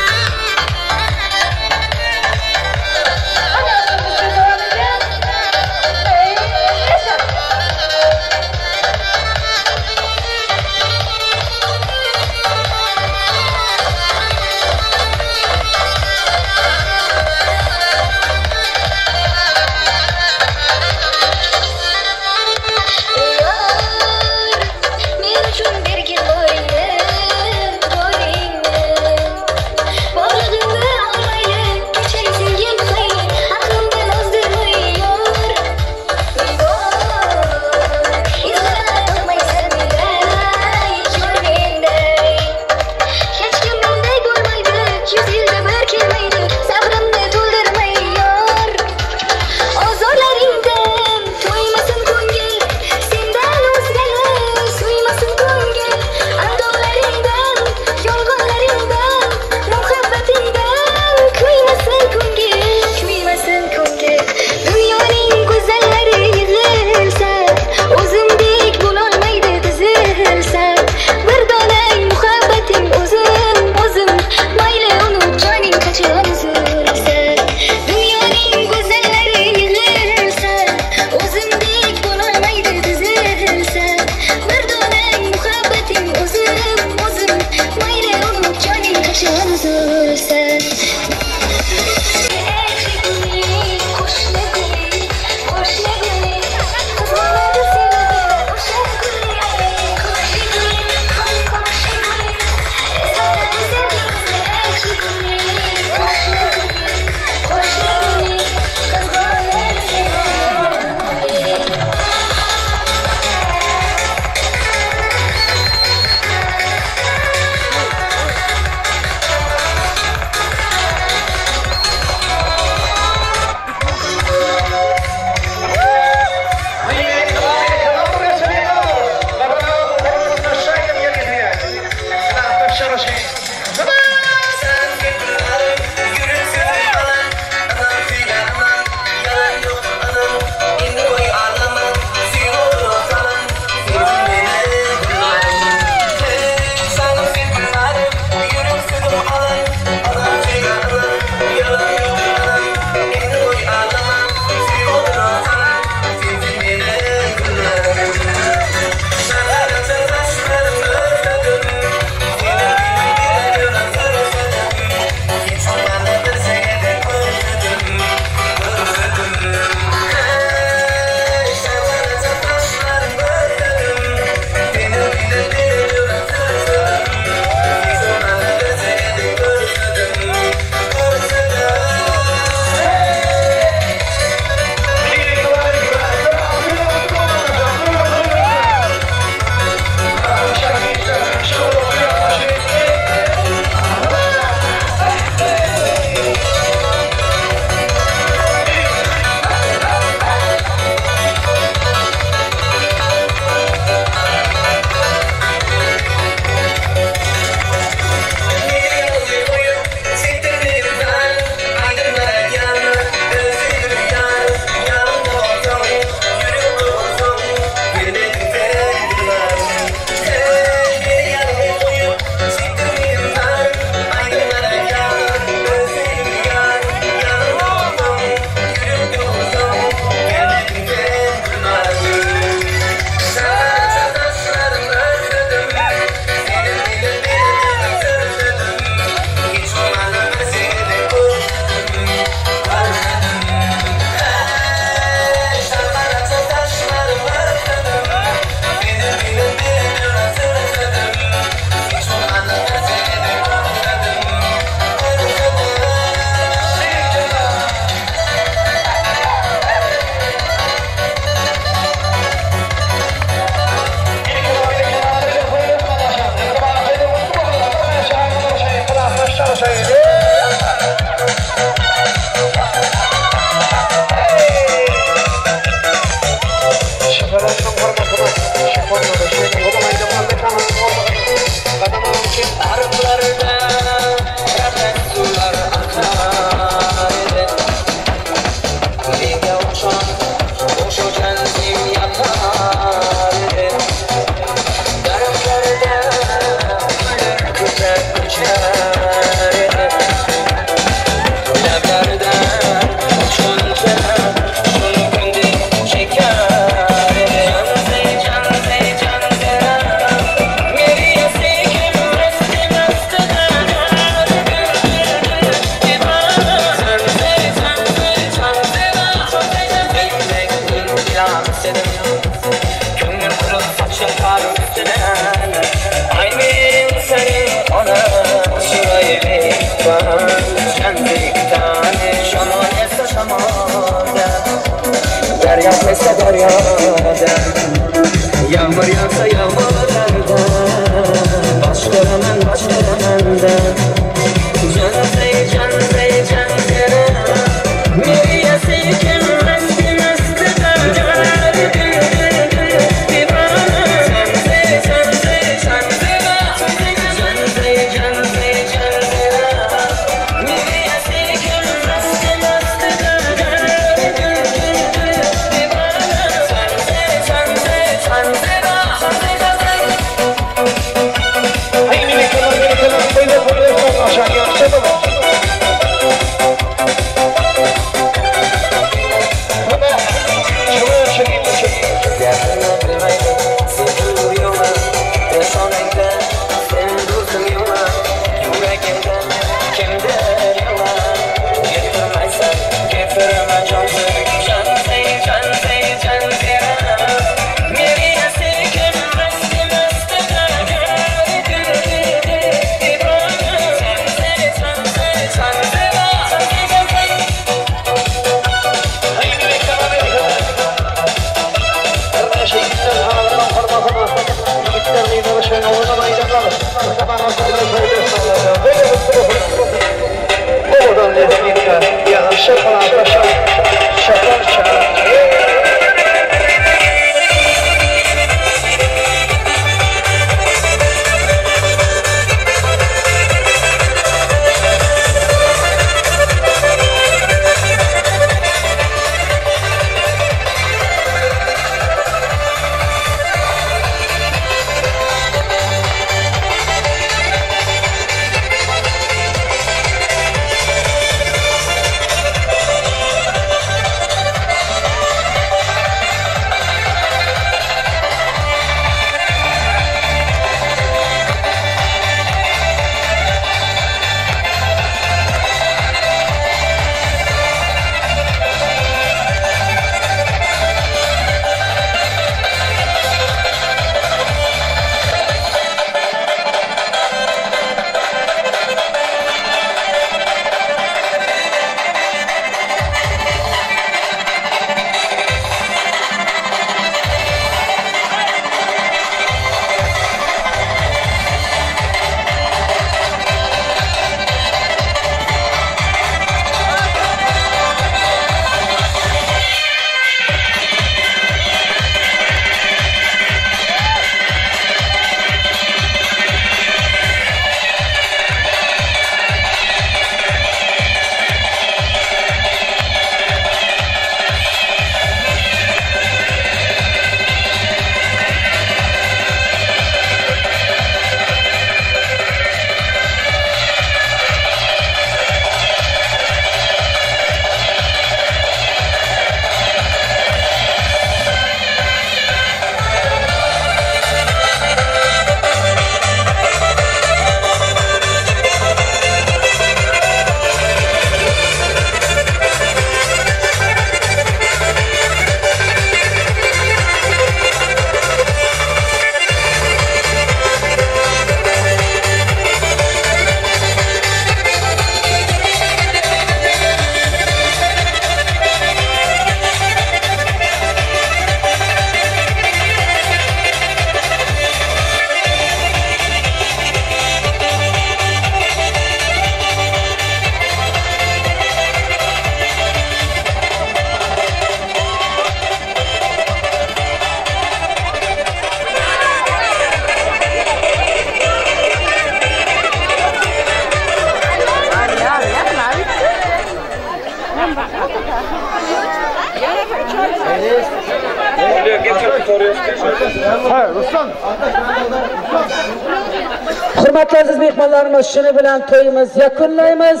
Hurmatli aziz mehmonlarimiz, shuni bilan to'yimiz yakunlaymiz.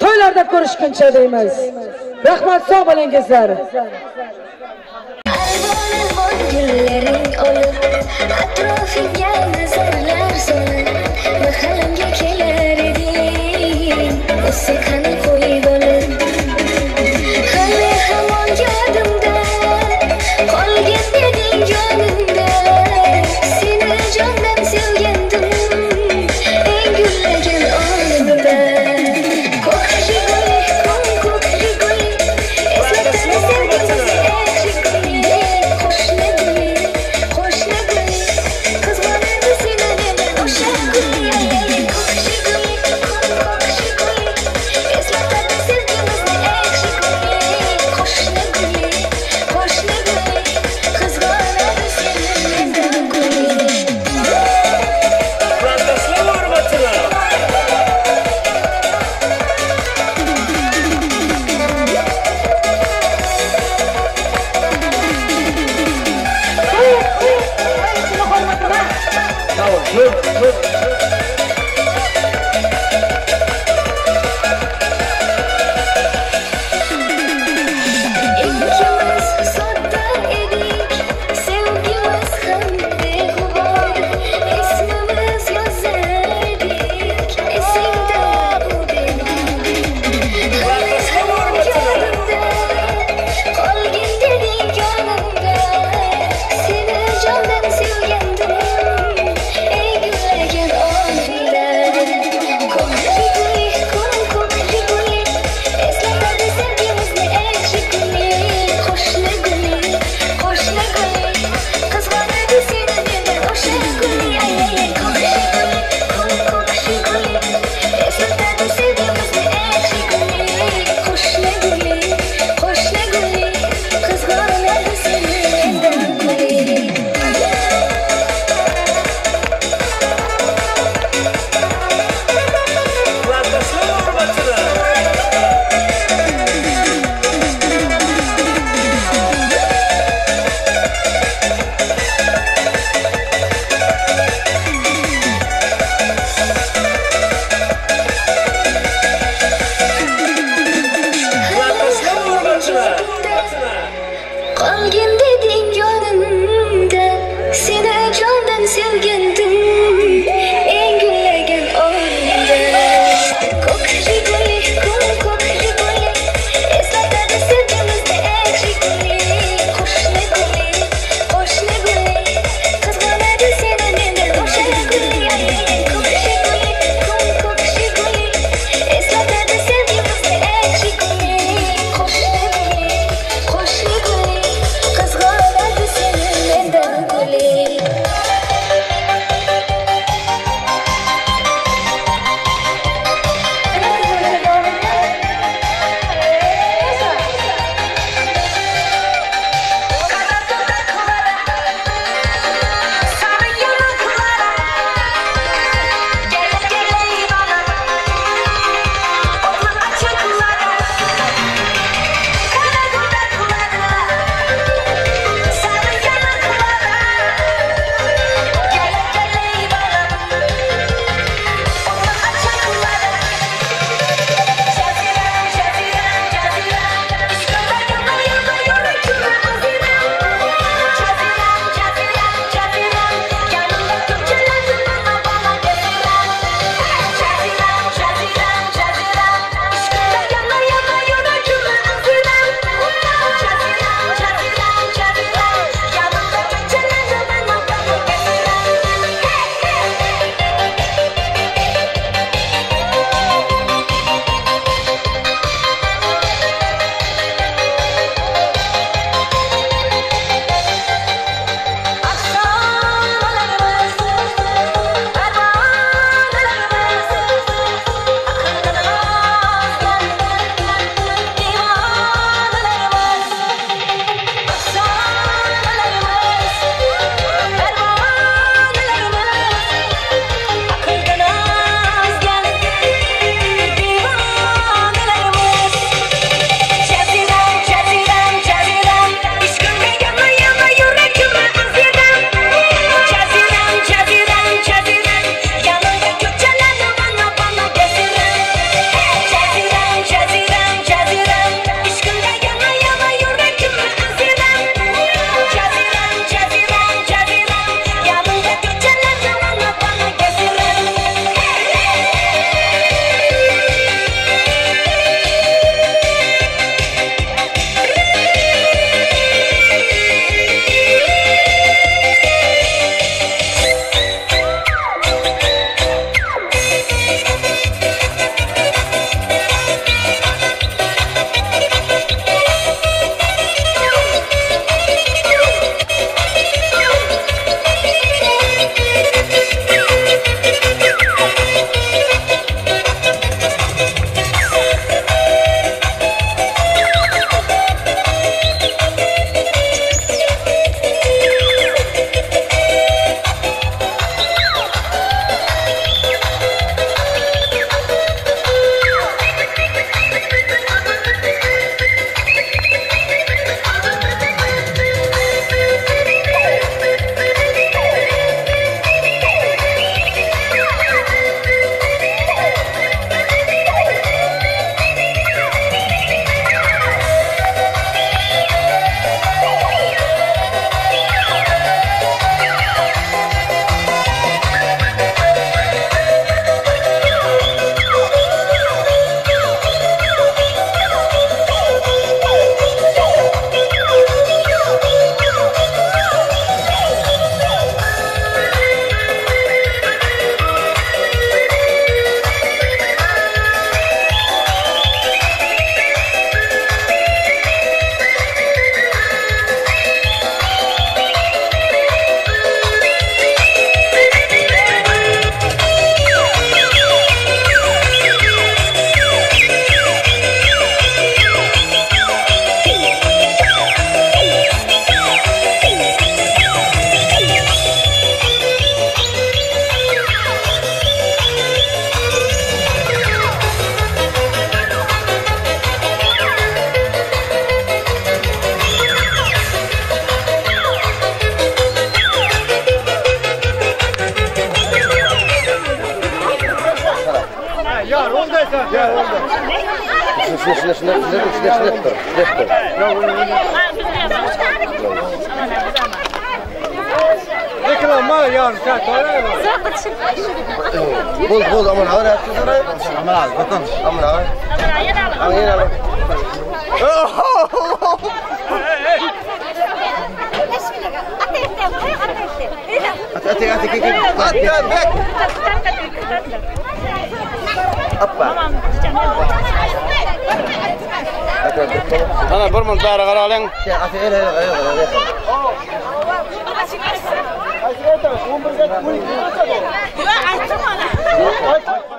To'ylarda ko'rishguncha deymiz. Rahmat, sog' bo'lingizlar. Gullaring olib, atrofingga nazarlar solib, mahallamga kelar eding, musiqani qo'yib olib. Hali hamon yodimda, qolgan eding yonimda, seni jondan sevgandim, eng gullagan onimda. Ko'k jiguli, ko'k jiguli, eslatadi sevgimizni ey jiguli. Qo'shni guli, qo'shni guli, qizg'onadi seni meni o'sha. Shuni tur. Reklama yarım saat Bol aman ağır aman ağır bakın aman ağır. Aman ağır. Ana bir minut bari qaraling. Aytdim ona.